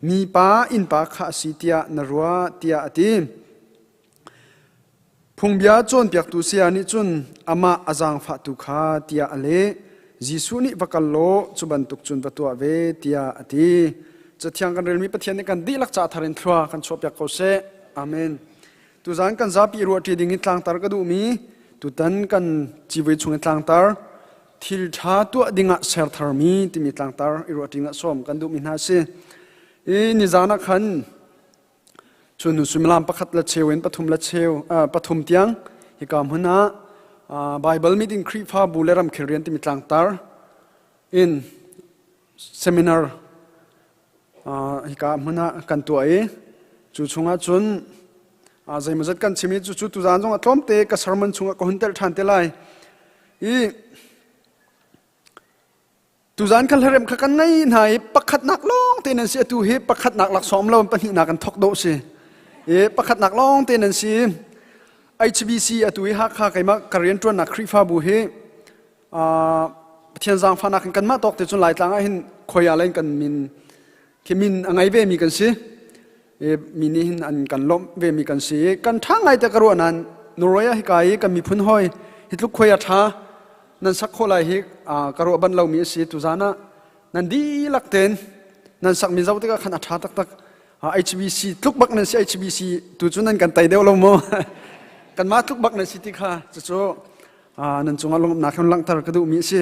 mipa innpa kha a si tiah na ruah tiah a ti. Phungbia cawnpiaktu saya nih cun amah a zaangfahtu kha tiah a leh. Jesuh nih va kal law cu bantuk cun va tuah ve tiah a ti. Cathiang kan relmi Pathian nih kan dihlak ca thar in thlua kan chuahpiak ko seh. Amen. Tuzan kan zapi ruahṭi ding hi tlangtar ka duhmi tutan kan civui chung i tlangtar thil ṭha tuah dingah ser tharmi timi tlangtar i ruahṭi ah sawm kan duhmi hna si. I nizan ah khan chun suimilam pakhat le cheu in pathum le cheu pathum tiang hika hmun ah Bible meeting Khrihfabu le ramkhel rian timi tlangtar in seminar hika hmun ah kan tuah i cu chungah cun zeimawzat kan chim i cucu tuzaan zong ah tlawmte ka sermon chungah ka hun telh ṭhan te lai. I tuzaan kan hlarem kha kan ngei hna i pakhatnak lawng te nan si atu hi pakhatnak laksawng lo pahnihnak kan thok dawh si. I pakhatnak lawng te nan si. HBC atu i Hakha keimah ka rianṭuannak Khrihfabu hi Pathian zaangfahnak in kanmah tawk te cun Laitlang ah hin khoi ah len kan min khi min a ngei ve mi kan si. Mi nih hin an kan lawmh ve mi kan si. Kan ṭha ngai te ka ruah nain Norway ah hika i kan miphun hawi hi tluk khoi a ṭha nan sak khawh lai hi ka ruah ban lomi a si. Tuzaan ah nan dihlak tein nan sak mi zoh tikah khan a ṭha taktak. HBC tluk bak nan si HBC tu cu nan kan tei deuh lo maw? Kanmah tluk bak nan si ti kha cucu nan cungah lungumnak hin langhter ka duhmi a si.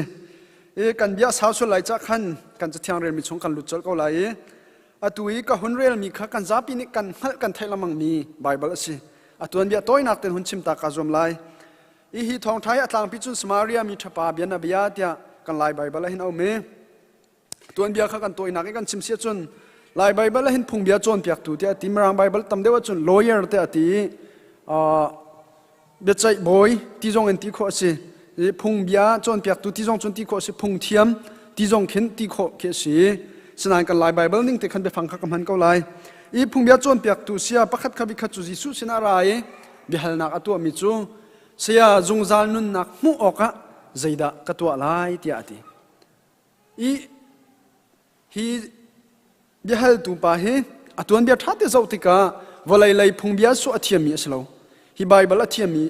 I kan bia sau sual lai cah khan kan cathiang relmi chung kan lut colh ko lai i atu i ka hun relmi kha kan zapi nih kan hngalh kan theih lengmangmi Baibal a si. Atu an bia tawinak ten hun chim ta ka zuam lai. I hi thawngṭha hi a tlangpi cun Samaria mi ṭhapa bia na bia tiah kan Lai Baibal ah hin a um i tuanbia kha kan tawinak i kan chim si ahcun Lai Baibal ah hin phungbia cawnpiaktu tiah a ti Mirang Baibal tam deuh ahcun lawyer tiah a ti i biaceih bawi ti zong in ti khawh a si. Phungbia cawnpiaktu ti zong cun ti khawh a si. Phungthiam ti zong khin ti khawh khi a si. Sinain kan Lai Baibal ning te khan biafang kha ka hman ko lai. I phungbia cawnpiaktu sia pakhat kha vikhat cu Jesuh sinah a ra i biahalnak a tuahmi cu saya zungzal nunnak hmuh awkah zeidah ka tuah lai tiah a ti. I hi biahaltu pa hi a tuanbia ṭha te zoh tikah vawlei lei phungbia su a thiammi a si lo. Hi Baibal a thiammi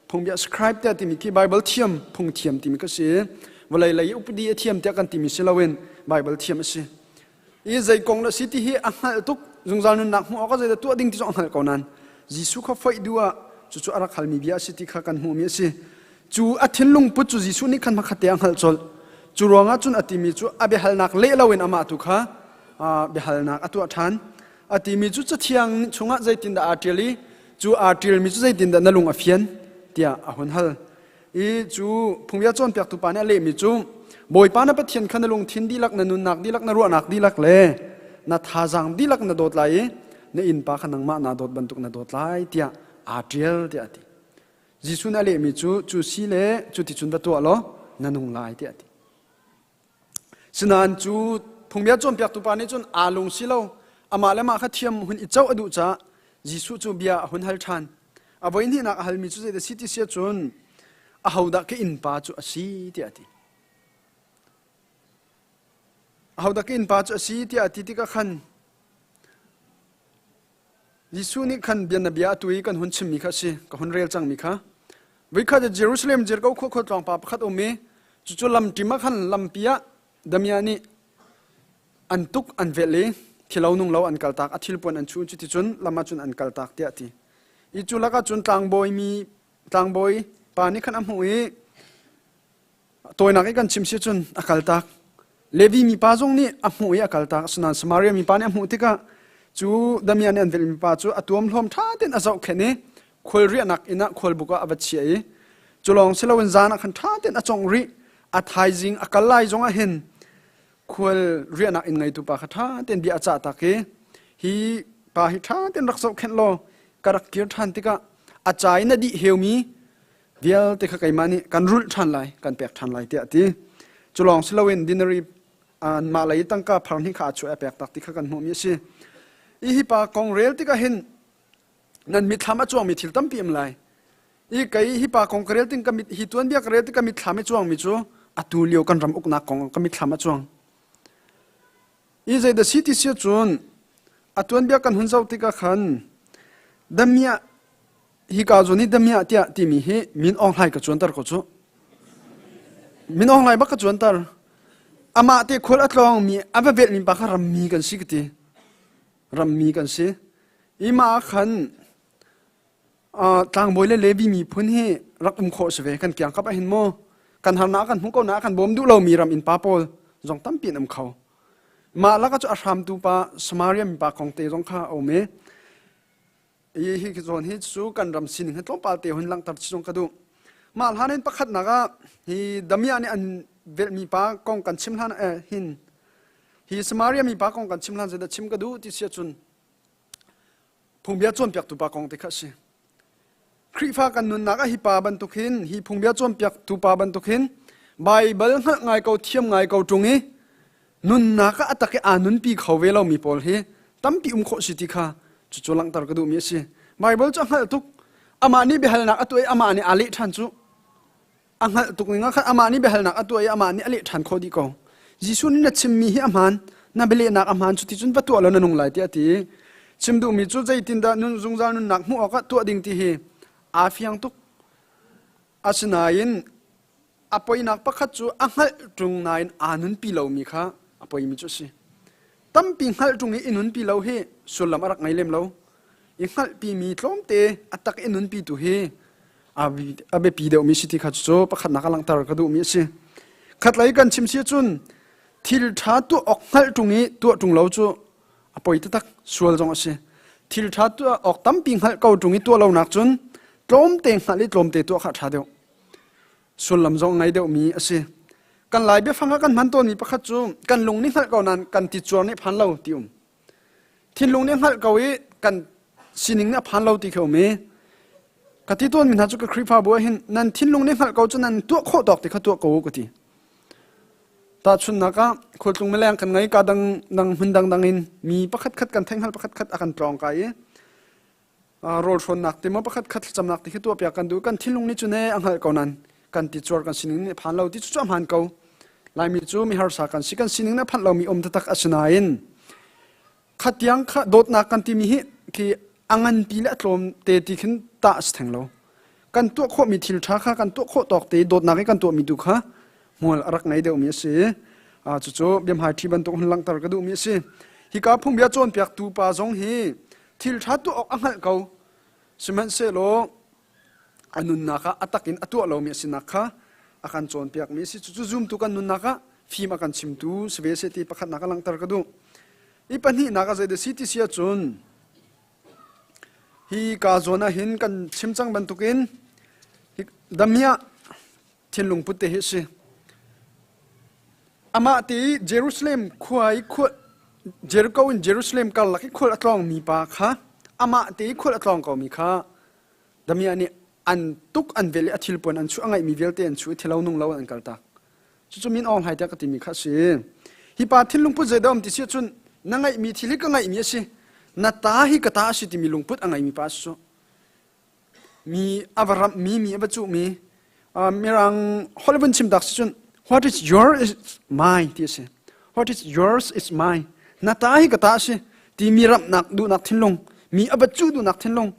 phungbia scribe tiah timi khi Baibal thiam phung thiam timi ka si. Vawlei lei upadi a thiam tiah kan timi si loin Baibal thiam a si. I zei kong le si ti hi a hngalh tuk zungzal nunnak hmuh awk ah zeidah tuah ding ti zong a hngalh ko nain Jesuh kha foih duh ah cucu a rak halmi bia a si ti kha kan hmuhmi a si. Cu a thinlung put cu Jesuh nih khan hmakhat te a hngalh colh. Cu ruangah cun a timi cu a biahalnak leh loin amah tu kha biahalnak a tuah ṭhan. A timi cu Cathiang chungah zeitindah aa ṭial i cu aa ṭialmi cu zeitindah na lung a fian tiah a hun hal. I cu phungbia cawnpiaktu pa nih a lehmi cu Bawipa na Pathian kha na lungthin dihlak, na nunnak dihlak, na ruahnak dihlak le na thazaang dihlak na dawt lai i na innpa kha nangmah naa dawt bantuk na dawt lai tiah aa ṭial tiah a ti. Jesuh nih a lehmi cu cu si le cuticun va tuah law na nung lai tiah a ti. Sinain cu phungbia cawnpiaktu pa nih cun aa lung si lo amah le mah kha thiam hun i coh a duh caah Jesuh cu bia a hun hal ṭhan. A voi hnihnak a halmi cu zeidah si ti si ahcun ahodah ka innpa cu a si tiah a ti. Ahodah ka innpa cu a si tiah a ti tikah khan Jesuh nih khan bianabia atu i kan hun chimmi kha a si, ka hun rel cangmi kha. Voikhat Jerusalem Jericho khua khualtlawng pa pakhat um i cucu lamṭim ah khan lampi ah damiah nih an tuk an velh i thilo nung lo an kaltak a thilpuan an chuh cuticun lam ah cun an kaltak tiah a ti. I cu lakah cun tlangbawi mi tlangbawi pa nih khan a hmuh i Tawinak i kan chim si cun a kaltak. Levi mipa zong nih a hmuh i a kaltak. Asinain Samaria mipa nih a hmuh tikah cu damiah nih an velhmi pa cu a tuamhlawm ṭha tein a zohkhenh i khual riahnak inn ah khualbuk ah a va chiah i cu lawng si loin zan ah khan ṭha tein a congh rih. A thaizing a kal lai zong ah hin khual riahnak inn ngeitu pa kha ṭha tein bia a cah tak i hi pa hi ṭha tein rak zohkhenh law ka rak kir ṭhan tikah a ca in a dih heumi vialte kha keimah nih kan rulh ṭhan lai kan pek ṭhan lai tiah a ti cu lawng si loin dinari anmah lei tangka phar hnih kha a chuah a pek tak ti kha kan hmuhmi a si i hi pa kong rel tikah hin nan mitthlam a cuangmi thil tampi um lai i kei hi pa kong ka rel ting ka mit hi tuanbia ka rel tik ka mitthlam i cuangmi cu atu lio kan ram uknak kong ka mitthlam a cuang i zeidah si ti si cun a tuanbia kan hun zoh tikah khan damiah hika zawn hi damiah tiah timi hi Min Aung Hlaing ka cuanter ko cu. Min Aung Hlaing bak ka cuanter. Amah te khual a tlawng mi a va velh mi pa kha rammi kan si ka ti. Rammi kan si. I mah khan Tlangbawi le Levi miphun hi rak um khawh si ve kan kiangkap ah hin mu kan harnak kan hmuh ko na kan bawm duh lomi ram innpa pawl zong tampi an um kho. Mah lak ah cu a hramtu pa Samaria mipa kong te zong kha a um i hi hi zawn hi cu kan ram sining hi tlawmpal te hun langhter chi zong ka duh. Mah hlan in pakhatnak ah hi Damia nih an velhmi pa kong kan chim hlan eh, hin hi Samaria mi pa kong kan chim hlan zeidah chim ka duh ti si ahcun phungbia cawnpiaktu pa kong te kha a si. Khrihfa kan nunnak ah hi pa bantuk hin hi phungbia cawnpiaktu pa bantuk hin Baibal hngalh ngai ko thiam ngai ko ṭung i nunnak ah a tak i aa nunpi kho ve lomi pawl hi tampi um khawh si ti kha cucu langhter ka duhmi a si. Baibal cu a hngalh tuk. Amah nih biahalnak a tuah i amah nih aa leh ṭhan cu. A hngalh tuk ning ah khan amah nih biahalnak a tuah i amah nih a leh ṭhan khawh dih ko. Jesuh nih na chimmi hi a hmaan, na bialehnak a hmaan cuti cun va tuah law na nung lai tiah a ti. Chim duhmi cu zeitindah nun zungzal nunnak hmuh awkah tuah ding ti hi aa fiang tuk. Asinain a poinak pakhat cu a hngalh ṭung nain aa nunpi lomi kha a poimi cu a si. Tampi hngalh ṭung i i nunpi lo hi sullam a rak ngei lem lo. I hngalhpimi tlawmte a tak i nunpi tu hi a biapi deuhmi si ti kha cu pakhatnak a langhter ka duhmi a si. Khatlei kan chim si ahcun thil ṭha tuah awk hngalh ṭung i tuah ṭung lo cu a poi taktak sual zong a si. Thil ṭha tuah awk tampi hngalh ko ṭung i tuah lonak cun tlawmte hngalh i tlawmte tuah kha a ṭha deuh. Sullam zong ngei deuhmi a si. Kan Lai biafang ah kan hman tawnmi pakhat cu kan lung nih hngalh ko nain kan ticuar nih phan lo ti um. Thinlung nih hngalh ko i kan sining nih a phan lo ti khi um i ka ti tawnmi hna cu ka Khrihfabu ah hin nan thinlung nih hngalh ko cu nan tuah khawh tawk ti kha tuah ko u ka ti. Tahchunhnak ah khualtlung mileng kan ngei ka dang dang hmun dangdang in mi pakhat khat kan theihhngalh pakhat khat a kan tlawng kai i rawl hrawnnak ti maw pakhat khat thlacamnak ti khi tuahpiak kan duh kan thinlung nih cun a hngalh ko nan kan ti cuar kan sining nih phan lo ti cu cu a hmaan ko Laimi cu mi harsa kan si kan sining na phanh lomi um taktak a si nain khatiang kha dawtnak kan timi hi khi a nganpi le a tlawm te ti khin tah a si theng lo kan tuah khawhmi thil ṭha kha kan tuah khawh tawk te dawtnak i kan tuahmi tu kha hmual a rak ngei deuhmi a si cucu biamhai ṭhi bantuk hun langhter ka duhmi a si hika phungbia cawnpiaktu pa zong hi thil ṭha tuah awk a hngalh ko sihmanhsehlaw a nunnak ah a tak in a tuah lomi a sinak kha a kan cawnpiakmi a si cucu zumtu kan nunnak ah fim a kan chimtu si ve seh ti pakhatnak a langhter ka duh i pahnihnak ah zeidah si ti si ahcun hi ka zawn ah hin kan chim cang bantukin damiah thinlung put te hi a si. Amah te i Jerusalem khua i khua Jericho in Jerusalem karlak i khual a tlawngmi pa kha amah te i khual a tlawng komi kha damiah nih an tuk an vel i a thilpuan an chuh a ngeihmi vialte an chuh i thilo nung lo an kaltak. Cucu min Aung Hlai tiah ka timi kha a si. Hi pa thinlung put zeidah um ti si ahcun na ngeihmi thil hi ka ngeihmi a si. Na ta hi ka ta a si timi lungput a ngeimi pa a si cu. Mi a va ramhmi, mi a va cuhmi, mirang holh vun chim tak si cun what is yours is mine ti a si. What is yours is mine. Na ta hi ka ta a si ti mi ramhnak duhnak thinlung, mi a va cuh duhnak thinlung,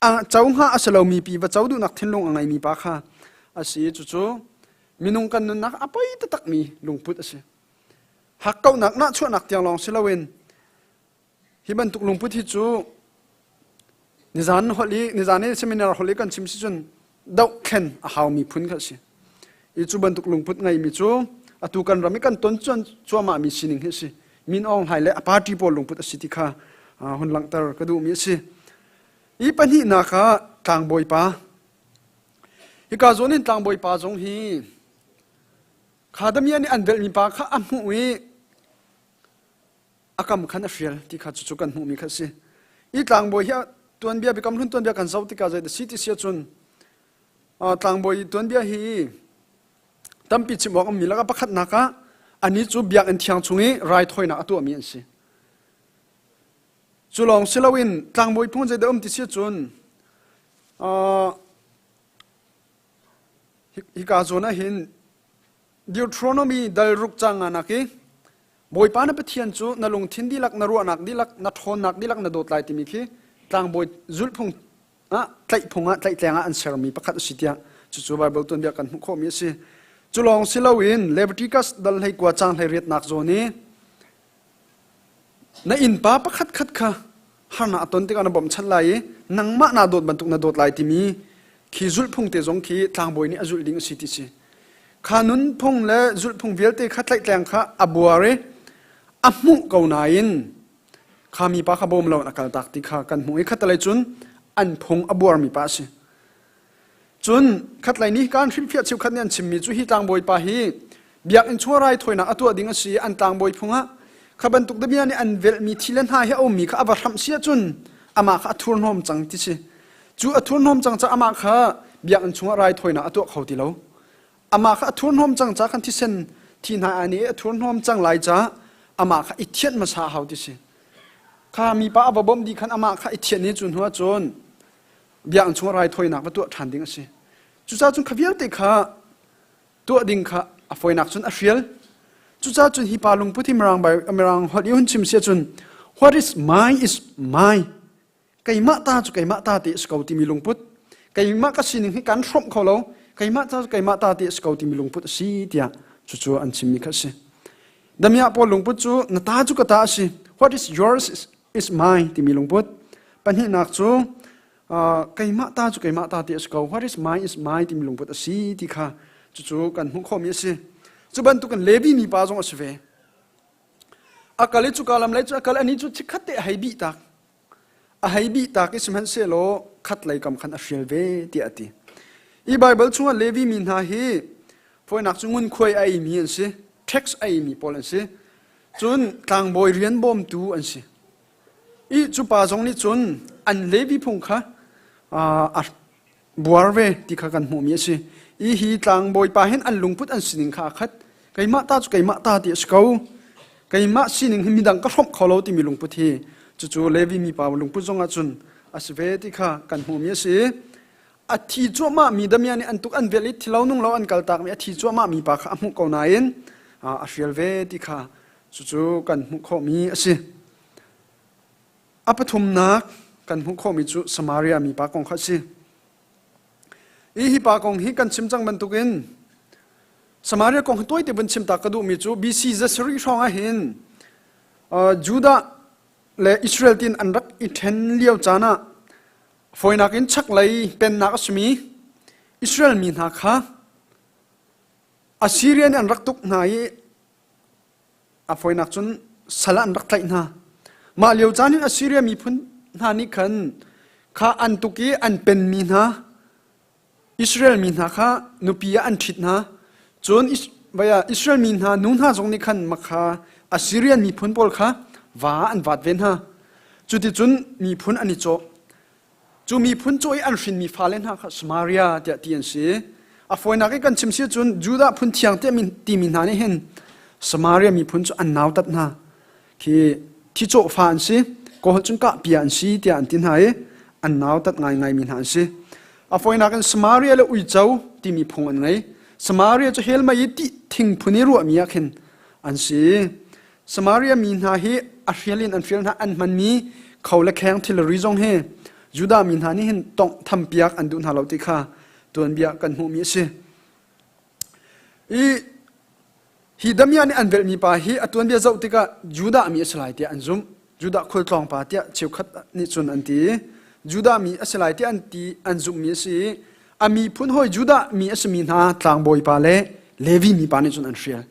a co hnga a si lomi pi va co duhnak thinlung a ngeimi pa kha a si. Cucu minung kan nunnak a poi taktakmi lungput a si. Hakkauhnak nahchuahnak tiang lawng si loin Hi bantuk lungput hi cu nizan holh i nizan i seminar holh i kan chim si cun dohthlen a haumi phun kha a si. I cu bantuk lungput ngeimi cu atu kan ram i kan ton cuan cuahmahmi sining hi a si. Min Aung Hlaing le a party pawl lungput a si ti kha hun langhter ka duhmi a si. I pahnihnak ah tlangbawi pa. Hika zawn in tlangbawi pa zong hi Khadamia nih an velhmi pa kha a hmuh i a kam khan a hrial ti kha cucu kan hmuhmi kha a si. I tlangbawi hi tuanbia biakam hlun tuanbia kan zoh tikah zei si ti si ahcun tlangbawi tuanbia hi tampi chim awk ummi lakah pakhatnak ah anih cu biakinn thiang chung i raithawinak a tuahmi an si. Cu lawng si loin tlangbawi phung zeidah um ti si ahcun hika zawn ah hin Deuteronomy dal ruk cang nga nak i Bawipa na Pathian cu na lungthin dihlak, na ruahnak dihlak, na ṭhawnnak dihlak na dawt lai timi khi tlangbawi zulhphung ah tlaihphung ah tlaihtleng ah an sermi pakhat a si tiah cucu Baibal tuanbia kan hmuh khawhmi a si. Cu lawng si loin Leviticus dal 19 caang 18 nak zawn i na innpa pakhat khat kha. Harnak a ton tikah na bawmhchanh lai i nangmah naa dawt bantuk na dawt lai timi khi zulhphung te zong khi tlangbawi nih a zulh ding a si ti si. Kha nunphung le zulhphung vialte kha tlaihtleng kha a buar i a hmuh ko nain kha mipa kha bawm lo in a kaltak ti kha kan hmuh i khattelei cun an phung a buarmi pa a si. Cun khatlei nih kan hrilhfiah cheukhat nih an chimmi cu hi tlangbawi pa hi biakinn chung raithawinak a tuah ding a si i an tlangbawi phung ah kha bantuk damiah nih an velhmi thi le hna hi a ummi kha a va hramh si ahcun amah kha a thurhnawm cang ti si. Cu a thurhnawm cang caah amah kha biakinn chungah raithawinak a tuah kho ti lo. Amah kha a thurhnawm cang caah kan thisen thi hna ai nih a thurhnawm cang lai caah amah kha i thianh hmasa a hau ti si. Kha mipa a va bawmh dih khan amah kha i thianh i cu hnu ah cun biakinn chungah raithawinak va tuah ṭhan ding a si. Cucaah cun kha vialte kha tuah ding kha a fawinak cun a hrial. Cucaah cun hi pa lungput hi Mirang, Mirang holh i hun chim si ahcun what is mine is mine. Keimah ta cu keimah ta ti a si ko timi lungput. Keimah ka sining hi kan hrawmh kho lo. Keimah ta cu keimah ta ti a si ko timi lungput a si tiah cucu an chimmi kha a si. Damiah pawl lungput cu na ta cu ka ta a si. What is yours is is mine timi lungput. Pahnihnak cu keimah ta cu keimah ta ti a si ko. What is mine is mine timi lungput a si ti kha cucu kan hmuh khawhmi a si. Cu bantukin Levi mipa zong a si ve. A kal i cuka lam lei cu a kal ani cu chikkhat te a hei bih tak. A hei bih tak i sihmanhsehlaw khat lei kam khan a hrial ve tiah a ti. I Bible chungah Levi mi hna hi fawinak cu ngunkhuai a eimi an si, tax a eimi pawl an si. Cun tlangbawi rian bawmtu an si. I cu pa zong nih cun an Levi phung kha a buar ve ti kha kan hmuhmi a si. I hi tlangbawi pa hin an lungput an sining kha a khat. Keimah ta cu keimah ta ti a si ko. Keimah sining hi midang ka hrawmh kho lo timi lungput hi cucu Levi mipa lungput zong ah cun a si ve ti kha kan hmuhmi a si. A thi cuahmah mi damiah nih an tuk an velh i thilo nung lo an kaltak mi a thi cuahmah mi pa kha a hmuh ko nain a hrial ve ti kha cucu kan hmuh khawhmi a si. A pathumnak kan hmuh khawhmi cu Samaria mipa kong kha a si. I hi pa kong hi kan chim cang bantukin Samaria kong hi tawite vun chim ta ka duhmi cu BC zasarih hrawng ah hin Judah le Israel tin an rak i ṭhen lio caan ah Fawinak in chaklei pennak a simi Israel mi hna kha Assyria nih an rak tuk hna i a fawinak cun sal ah an rak tlaih hna. Mah lio caan hin Assyria miphun hna nih khan kha an tuk i an penmi hna Israel mi hna kha nupi ah an ṭhit hna. Cun Israel mi hna nu hna zong nih khan makha Assyrian miphun pawl kha va an vat ve hna. Cuticun miphun an i cawh. Cu miphun cawh i an hrinmi fale hna kha Samaria tiah ti an si. A fawinak i kan chim si cun Judah phun thiang tiah timi hna nih hin Samaria miphun cu an nautat hna. Khi thi cawh fa an si, kawl cun kahpia an si tiah an ti hna i an nautat ngaingaimi hna an si. A fawinak in Samaria le uico timi phung an ngei. Samaria cu hell mei i ti thing phun i ruahmi ah khin an si. Samaria mi hna hi a hrial in an hrial hna an hmanmi kho le kheng thilri zong hi Judah mi hna nih hin tongh thampiak an duh hna lo ti kha tuanbia kan hmuhmi a si. I hi damiah nih an velhmi pa hi a tuanbia zoh tikah Judah mi a si lai tiah an zumh. Judah khualtlawng pa tiah cheukhat nih cun an ti. Judah mi a si lai tiah an ti an zumhmi a si i a miphun hawi Judah mi a simi hna tlangbawi pa le Levi mi pa nih cun an hrial.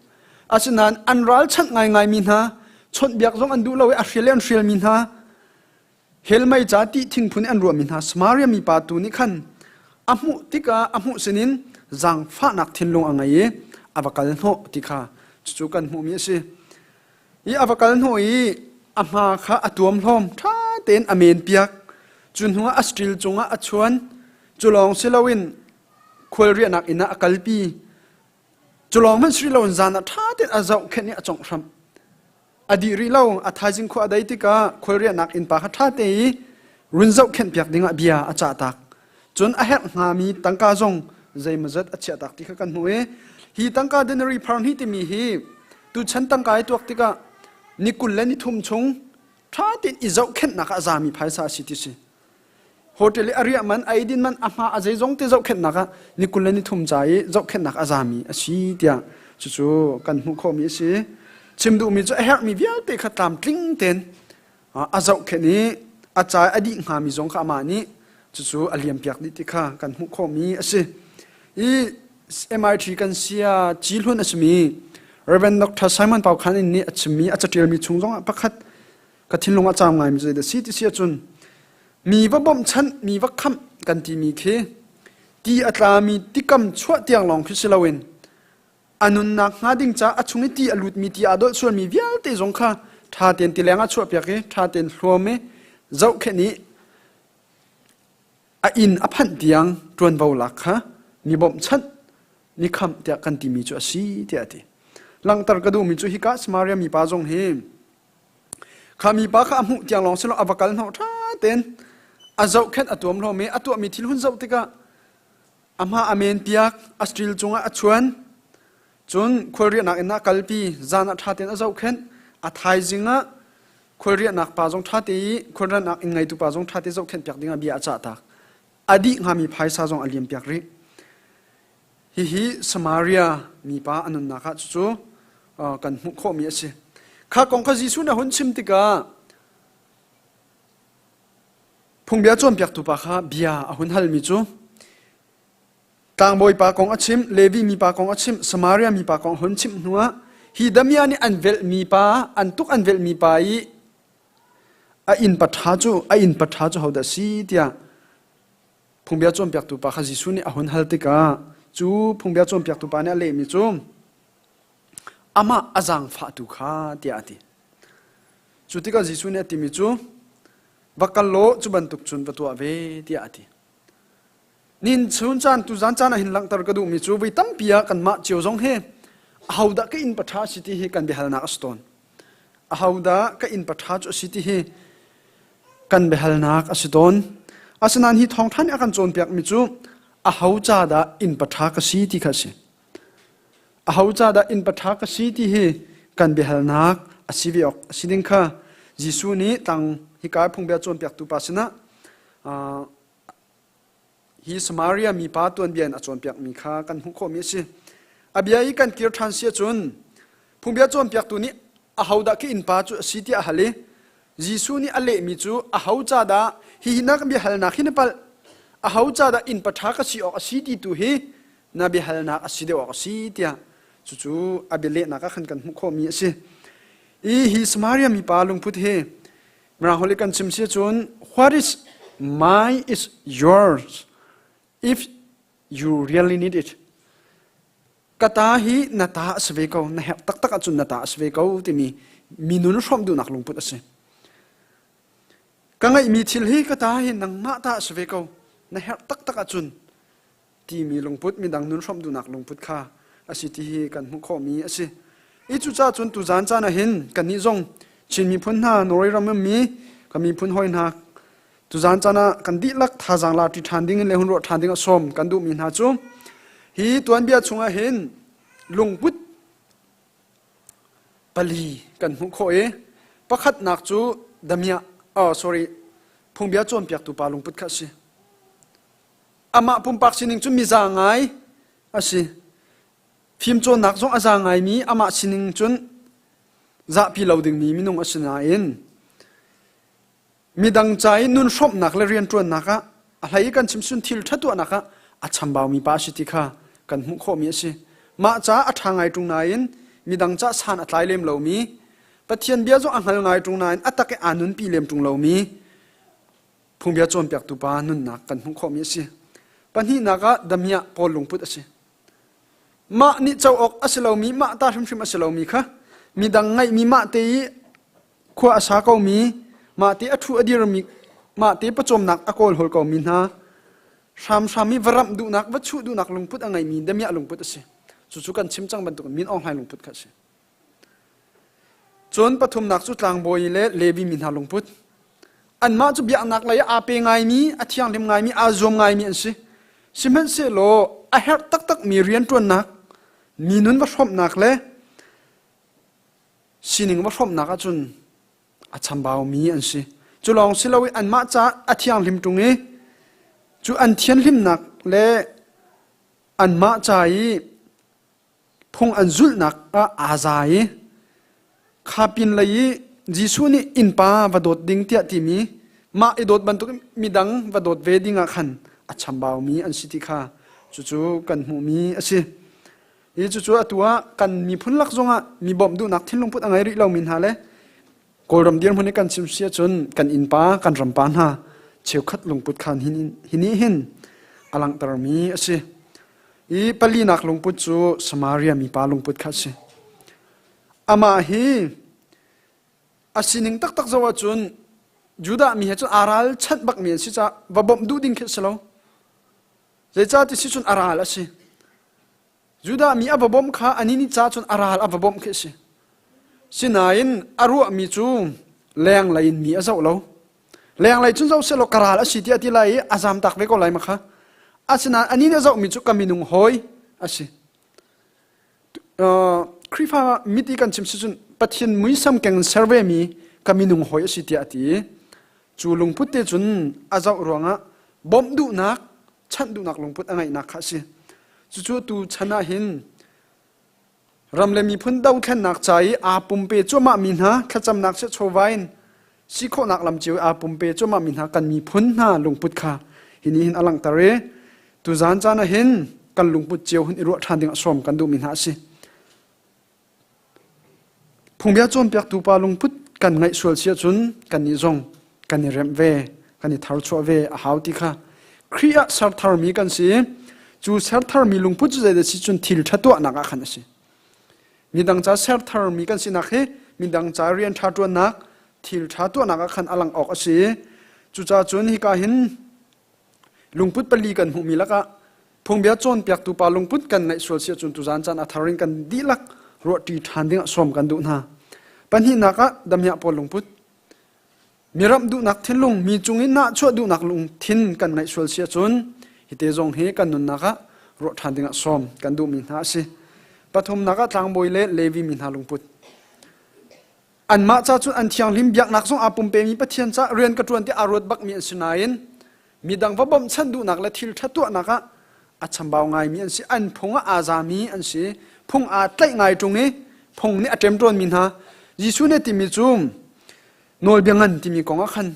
Asinain an ralchanh ngaingaimi hna chawnhbiak zong an duh lo i a hrial i an hrialmi hna Helmei ca ti thingphun an ruahmi hna Samaria mipa tu nih khan a hmuh tikah a hmuh sinin zaangfahnak thinlung a ngei i a va kal hnawh ti kha cucu kan hmuhmi a si. I a va kal hnawh i a hma kha a tuam hlawm ṭha tein a men piak. Cu hnuah a sṭil cungah a chuan. Cu lawng si loin khualriahnak inn ah a kalpi. Cu lawng hmanh si loin zan ah ṭha tein a zohkhenh i a cawngh hramh. A dih rih lo, a thaizing khua a dei tikah khualriahnak innpa kha ṭha te i run zohkhenh piak dingah bia a cah tak. Cun a herh hngami tangka zong zeimawzat a chiah tak ti kha kan hmuh i hi tangka denarii phar hnih timi hi tuchan tangka i tuak tikah ni 20 le ni thum chung ṭha tein i zohkhenhnak ah a zami phaisa a si ti si. Hotel i a riah man, a eidin man, a hma a zeizong te zohkhenhnak ah ni 20 le ni thum ca i zohkhenhnak a zami a si tiah cucu kan hmuh khawhmi a si. Chim duhmi cu a herhmi vialte kha tlamtling tein a zohkhenh i A ca a dih hngami zong kha amah nih cucu a liampiak dih ti kha kan hmuh khawhmi a si. I MIT kan sia ci hlun a simi Reverend Dr. Simon Pau Khan in nih a chimmi a catialmi chung zongah pakhat ka thinlung a caam ngaimi cu zeidah si ti si ahcun mi va bawmhchanh mi va khamh kan timi khi ti a tlami tikam chuah tiang lawng khi si loin a nunnak hnga ding ca a chung i ti a lutmi ti aa dolh sualmi vialte zong kha ṭha tein tileng ah chuahpiak i ṭha tein hluam i zohkhenh i a inn a phanh tiang ṭuanvo lak kha mi bawmhchanh mi khamh tiah kan timi cu a si tiah a ti. Langhter ka duhmi cu hika Samaria mipa zong hi kha mipa kha a hmuh tiang lawng si lo a va kal hnawh ṭha tein a zohkhenh a tuam hlawm i a tuahmi thil hun zoh tikah A hma a men piak, a stil cungah a chuan. Cun khualriahnak inn ah kalpi, zan ah ṭha tein a zohkhenh. A thaizing ah khualriahnak pa zong ṭha te i khualriahnak inn ngeitu pa zong ṭha te zohkhenh piak dingah bia a cah tak. A dih hngami phaisa zong a liam piak rih. Hihi Samaria mipa a nunnak ah cucu kan hmuh khawhmi a si. Kha kong kha Jesuh nih a hun chim tikah Phungbia cawnpiaktu pa kha bia a hun halmi cu tlangbawi pa kong a chimh, Levi mipa kong a chimh, Samaria mipa kong a hun chimh hnuah hi damiah nih an velhmi pa, an tuk an velhmi pa i a innpa ṭha cu a innpa ṭha cu hodah si tiah phungbia cawnpiaktu pa kha Jesuh nih a hun hal tikah cu phungbia cawnpiaktu pa nih a lehmi cu amah a zaangfahtu kha tiah a ti. Cu tikah Jesuh nih a timi cu va kal law cu bantuk cun va tuah ve tiah a ti. Nin chun caan tuzan caan ah hin langhter ka duhmi cu voi tampi ah kanmah cio zong hi ahodah ka inn paṭha a si ti hi kan biahalnak a si tawn. Ahodah ka inn paṭha cu a si ti hi kan biahalnak a si tawn. Asinain hi thawngṭha nih a kan cawnpiakmi cu aho ca dah inn paṭha ka si ti kha a si. Aho ca dah inn paṭha ka si ti hi kan biahalnak a si ve awk a si ding kha Jesuh nih tlang hika phungbia cawnpiaktu pa sinah hi Samaria mipa tuanbia in a cawnpiakmi kha kan hmuh khawhmi a si. A bia i kan kir ṭhan si ahcun phungbia cawnpiaktu nih ahodah ka innpa cu a si tiah a hal i Jesuh nih a lehmi cu aho ca dah hihi na biahalnak hi na palh aho ca dah innpa ṭha ka si awk a si ti tu hi na biahalnak a si deuh awk a si tiah cucu a bialehnak ah khan kan hmuh khawhmi a si. I hi Samaria mipa lungput hi Mirang holh i kan chim si cun what is mine is yours if you really need it. Ka ta hi na ta a si ve ko na herh taktak ahcun na ta a si ve ko timi minun hrawmh duhnak lungput a si. Ka ngeihmi thil hi ka ta hi nangmah ta a si ve ko na herh taktak ahcun timi lungput midang nun hrawmh duhnak lungput kha a si ti hi kan hmuh khawhmi a si. I cucaah cun tuzaan caan ah hin kannih zong Chin miphun hna Norway ram ummi kan miphun hawi hna tuzaan caan ah kan dihlak thazaang la ṭi ṭhan ding in le hun ruah ṭhan ding a sawm kan duhmi hna cu hi tuanbia chungah hin lungput pali kan hmuh khawh i pakhatnak cu damiah oh sorry phungbia cawnpiaktu pa lungput kha a si. Amah pumpak sining cu miza ngai a si. Fimcawnnak zong a za ngaimi amah sining cun zahpi lo dingmi minung a si nain midang ca i nun hrawmhnak le rianṭuannak ah a hlei i kan chim sun thil ṭha tuahnak ah a chambaumi pa a si ti kha kan hmuh khawhmi a si. Mah caah a ṭha ngai ṭung nain midang ca san a tlai lem lomi, Pathian bia zong a hngal ngai ṭung nain a tak i aa nunpi lem ṭung lomi Phungbia cawnpiaktu pa nunnak kan hmuh khawhmi a si. Pahnihnak ah damiah Paul lungput a si. Mah nih co awk a si lomi, mah ta hrimhrim a si lomi kha midang ngaihmi mah te i khua a sa komi, mah te a thu a dirmi, mah te pawcawmnak a kawlhawl komi hna hramhram i va ramh duhnak, va chuh duhnak lungput a ngeimi damiah lungput a si. Cucu kan chim cang bantukin min Aung Hlaing lungput kha a si. Cun pathumnak cu tlangbawi le Levi mi hna lungput. Anmah cu biaknak lei ah aa pe ngaimi, a thianghlim ngaimi, aa zuam ngaimi an si. Sihmanhsehlaw a herh taktakmi rianṭuannak, mi nun va hrawmhnak le sining va hrawmhnak ahcun a chambaumi an si. Cu lawng si lo i anmah caah a thianghlim ṭung i cu an thianhlimnak le anmah ca i phung an zulhnak ah aa za i kha pin lei i Jesuh nih innpa va dawt ding tiah timi Mah i dawt bantuk midang va dawt ve ding ah khan a chambau mi an si ti kha cucu kan hmuhmi a si. Hi cucu atu ah kan miphun lak zongah mi bawmh duhnak thinlung put a ngei rih lomi hna le Kawlram dirhmun i kan chim si ahcun kan innpa kan rampa hna cheukhat lungput khan hi nih hin a langhtermi a si. I palinak lungput cu Samaria mipa lungput kha a si. Amah hi a sining taktak zoh ahcun Judah mi he cun aa ral chanh bakmi an si caah va bawmh duh ding khi a si lo. Zeicah ti si cun a ral a si. Judah mi a va bawmh kha anih nih ca cun a ral a va bawmh khi a si. Sinain a ruahmi cu lenglei in mi a zoh lo. Lenglei cun zoh sehlaw ka ral a si tiah a ti lai i a zamtak ve ko lai ma kha. Asinain anih nih a zohmi cu ka minung hawi a si. Khrihfa mit i kan chim si cun Pathian muisam keng in ser ve mi ka minung hawi a si tiah a ti. Cu lungput te cun a zoh ruangah bawmh duhnak chanh duhnak lungput a ngeihnak kha a si. Cucu tu chan ah hin ram le miphun dothlennak ca i aa pumpe cuahmah mi hna thlacamnak seh chawva in si khawhnak lam cio i aa pumpe cuahmah mi hna kan miphun hna lungput kha hi nih hin a langhter i tuzaan caan ah hin kan lungput cio hun i ruah ṭhan ding ah sawm kan duhmi hna a si. Phungbia cawnpiaktu pa lungput kan ngaih sual si ahcun kannih zong kan i remh ve, kan i tharchuah ve a hau ti kha Khrih ah sertharmi kan si. Cu sertharmi lungput cu zeidah si cun thil ṭha tuahnak ah khan a si. Midang ca sertharmi kan sinak hi midang ca rian ṭha ṭuannak, thil ṭha tuahnak ah khan a lang awk a si. Cucaah cun hika hin lungput pali kan hmuhmi lakah phungbia cawnpiaktu pa lungput kan ngaih sual si ahcun tuzaan caan a thar in kan dihlak ruahṭi ṭhan ding ah sawm kan duh hna. Pahnihnak ah damiah pawl lungput. Miramh duhnak thinlung, mi cung i nahchuah duhnak lungthin kan ngaih sual si ahcun hite zong hi kan nunnak ah ruah ṭhan ding ah sawm kan duhmi hna a si. Pathumnak ah tlangbawi le Levi mi hna lungput. Anmah ca cun an thianghlim biaknak zong aa pumpemi Pathian ca rian ka ṭuan tiah aa ruat bakmi an si nain midang va bawmhchanh duhnak le thil ṭha tuahnak ah a chambau ngaimi an si. An phung ah aa zami an si. Phung aa tlaih ngai ṭung i phung nih a ṭemṭawnmi hna. Jesuh nih a timi cu nawlbia ngan timi kong ah khan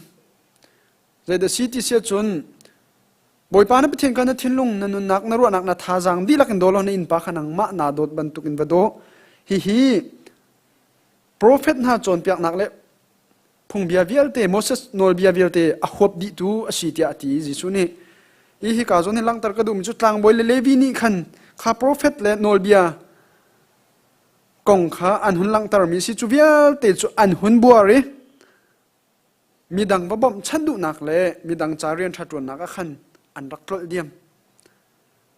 zeidah si ti si ahcun Bawipa na Pathian kha na thinlung, na nunnak, na ruahnak, na thazaang dihlak in daw law na innpa kha nangmah naa dawt bantukin va daw. Hihi Profet hna cawnpiaknak le phungbia vialte, Moses nawlbia vialte a huap dihtu a si tiah a ti Jesuh nih. Hi hika zawn hi langhter ka duhmi cu tlangbawi le Levi nih khan kha profet le nawlbia kong kha an hun langhtermi si cu vialte cu an hun buar i midang va bawmhchanh duhnak le midang ca rian ṭha ṭuannak ah khan an rak tlolh diam.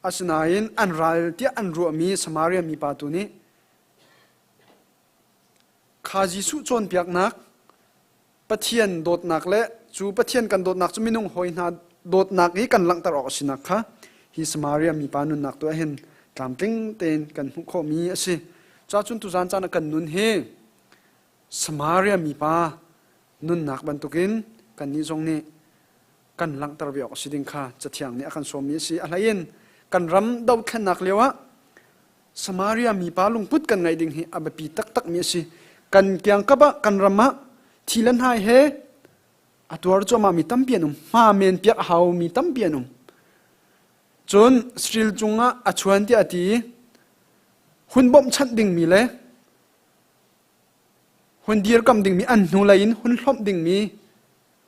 Asinain an ral tiah an ruahmi Samaria mipa tu nih Kha Jesuh cawnpiaknak, Pathian dawtnak le cu Pathian kan dawtnak cu minung hawi hna dawtnak i kan langhter awk a sinak kha hi Samaria mipa nunnak tu ahhin tlamtling tein kan hmuh khawhmi a si. Cacun tuzaan caan ah kan nun hi Samaria mipa nunnak bantukin kannih zong nih kan langhter ve awk a si ding kha Cathiang nih a kan sawmmi a si. A hleiin kan ram dothlennak lioah Samaria mipa lungput kan ngeih ding hi a biapi taktakmi a si. Kan kiangkap ah kan ram ah thi le hnai he a tuar cuahmah mi tampi an um. Hma men piak a hau mi tampi an um. Cun Sril cungah a chuan tiah a ti i hun bawmhchanh dingmi le hun dirkam dingmi an hnulei in hun hlawmh dingmi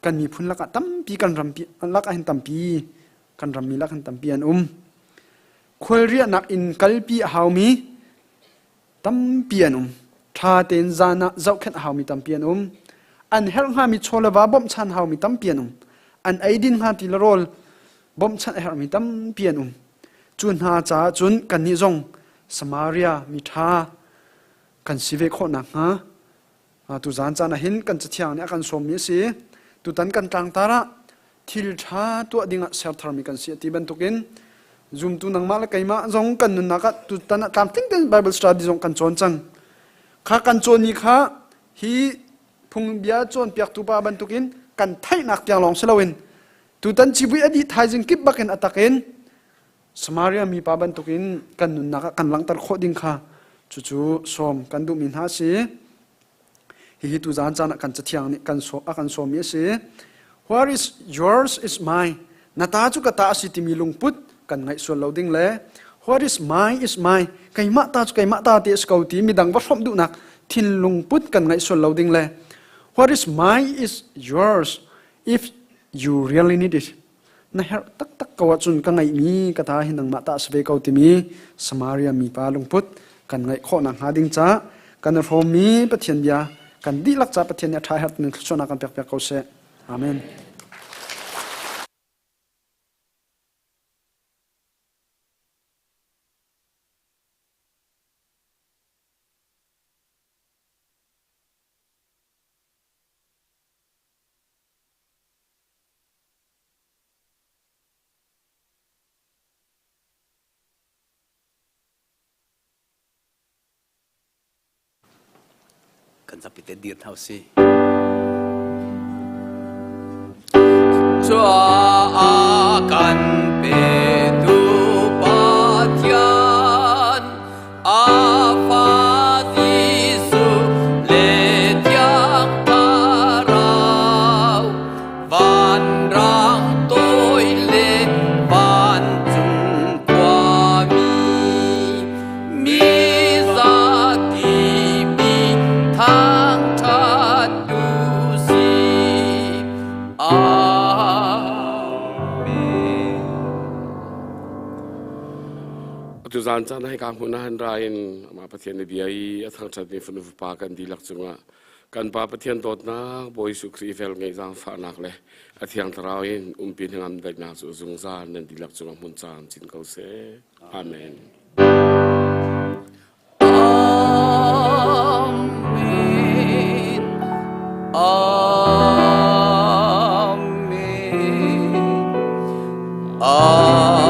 kan miphun lakah tampi kan rampi lakah hin tampi kan rammi lak hin tampi an um khualriahnak in kalpi a haumi tampi an um ṭha tein zan ah zohkhenh a haumi tampi an um an herh hngami chaw le va bawmhchan haumi tampi an um an eidin hnga ti le rawl bawmhchanh a herhmi tampi an um cu hna caah cun kannih zong Samaria mi ṭha kan si ve khawh nakhnga Tuzaan caan ah hin kan Cathiang nih a kan sawmmi a si. Tutan kan tlangtar ah thil ṭha tuah dingah ser tharmi kan si a ti bantukin zumtu nangmah le keimah zong kan nunnak ah tutan ah tlamtling tein Bible study zong kan cawn cang. Kha kan cawnmi kha hi phungbia cawnpiaktu pa bantukin kan theihnak tiang lawng si loin tutan civui a dih thaizing kip bakin a takin Samaria mipa bantukin kan nunnak ah kan langhter khawh ding kha cucu sawm kan duhmi hna a si. Hihi tuzaan caan ah kan Cathiang nih kan a kan sawmmi a si. What is yours is mine. Na ta cu ka ta a si timi lungput kan ngaih sual lo ding le what is mine is mine. Keimah ta cu keimah ta ti a si ko ti midang va hrawmh duhnak thinlung put kan ngaih sual lo ding le what is mine is yours if you really need it. Na herh taktak ko ahcun ka ngeihmi ka ta hi nangmah ta a si ve ko timi Samaria mipa lungput kan ngaih khawh nakhnga ding ca kan i hrawmmi Pathian bia kan dihlak ca Pathian nih a ṭha herh ning thluachuahnak kan pekpiak ko seh. Amen. Kan zapi te dir hna usih. Chua kan petu Pathian a fa Jesuh le Thiang Thlarau vanrang toi le vancung khuami mi zakip nih thangṭhat u sih. Amen. Atu zan caan hei ka hmun ah han ra in amah Pathian na bia i a thangṭhatmi fanu fapa kan dihlak cungah kan Pa Pathian dawtnak Bawi Jesuh Khrih vel ngeih zaangfahnak le a Thiang Thlarau in umpi hnangam daihnak cu zungzal nan dihlak cungah hmun caam chin ko seh. Amen. Amen. Amen. Amen.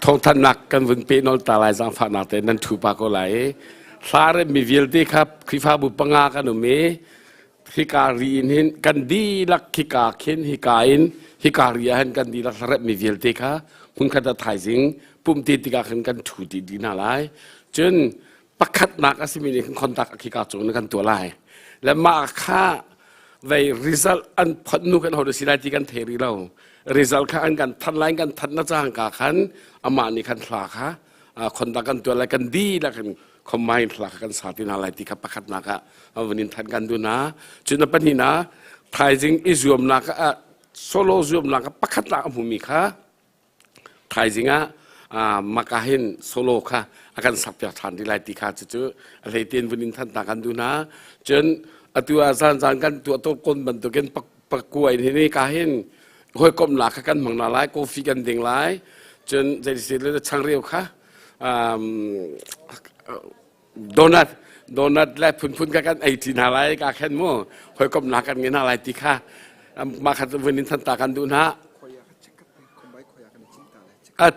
Thawngthanhnak kan vun pe nol ta lai zaangfahnak te nan thu pa ko lai i hla rem mi vialte kha Khrihfabu panga kan um i hika ri in hin kan dihlak hika khin hika in hika ri ah hin kan dihlak hla rem mi vialte kha hmunkhat ah thaizing pumti tikah khan kan thu ti dih hna lai cun pakhatnak a simi nih khan contact khika cung in kan tuah lai le mah kha vei result an phot nu kan ho si lai ti kan thei rih lo result kha an kan that lai kan that na cang ka khan amah nih khan thla kha contact kan tuah lai kan di la kan combine thla kha kan sa ti na lai ti kha pakhatnak ah van in than kan du na cun a pahnih na thaizing i zuamnak ah solo zuamnak ah pakhatnak a hmumi kha Thaizing ah maka hin solo kha a kan sakpiak ṭhan rih lai ti kha cucu a hleitein vun in than ta kan duh hna. Cun atu ah zanzan kan tuah tawn kon bantukin pakua in hin ka hin hawikomhnak kha kan hmang hna lai, coffee kan ding lai. Cun zeiti le changreu kha donut donut le phunphun kha kan ei ṭi hna lai ka khen mu hawikomhnak kan ngei hna lai ti kha mah kha vun in than ta kan duh hna.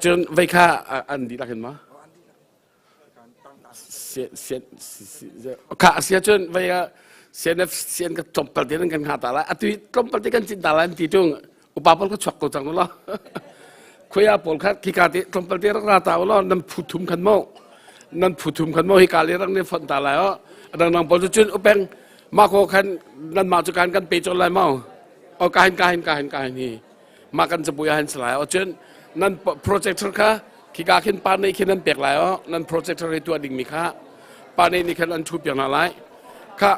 Cun vei kha an dihlak in ma? Kha a si ahcun vei ah CNF CN ka tlawmpal te kan nga ta lai. Atu tlawmpal te kan cin ta lai ti tung upa pawl ka chuak ko cang lo. Khuya pawl kha khika te tlawmpal te rak ra ta lo nan phu thum khan mo. Nan phu thum khan mo hika le rak ne font ta lai o. Adang nang pawl cu cun upeng ma ko khan nan ma cu kan kan pe chol lai mo. O kahin kahin kahin kahin hi. Mah kan cabuai ah hin si lai o cun nan projector kha khika khin pa nei khin nan pek lai o nan projector hi tuah dingmi kha pa nei nih khan an thu piak hna lai kha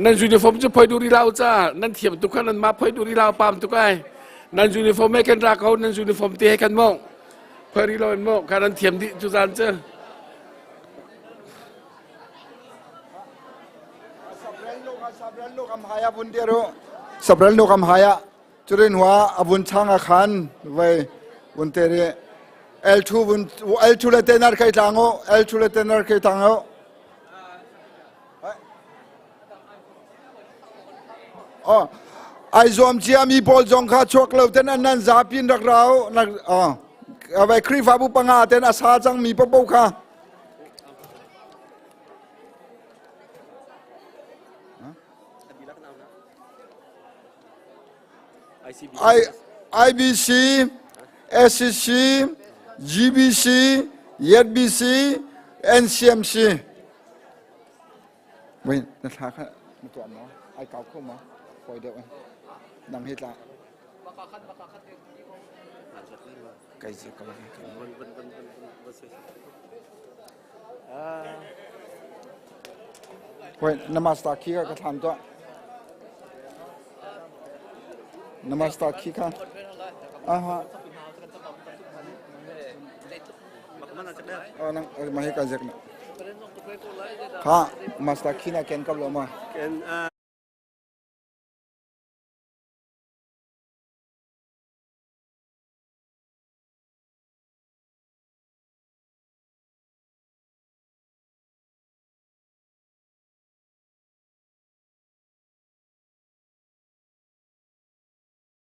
nan uniform cu phoi duri lau ca nan thiam tuk kha nan ma phoi duri lau pam tuk ai nan uniform he kan ra ko nan uniform te he kan mo phoi ri lo in mo kha nan thiam dih cu zan cu Sabral no kam haya Curin hua a vun chang a khan vai vun te ri L2 vun L2 le tenar kai tlang o L2 le tenar kai tang o Oh ai zuam cia mi pawl zong kha chuak lo ten an nan zapin rak rau nak oh vai Khrihfabu panga ten a sa cang mi popo kha I, IBC, SCC, GBC, ZBC, NCMC. Wait, na thla kha na tuah maw? Ai kau kho maw? Fawi deuh. Nang hi tla. Kai zi ko. Wait, namaste khi ka thlam tuah. Namaste khi ka. Aha. Oh, nang mahi ka zek na. Kha, master khi na ken kap lo ma. Ken.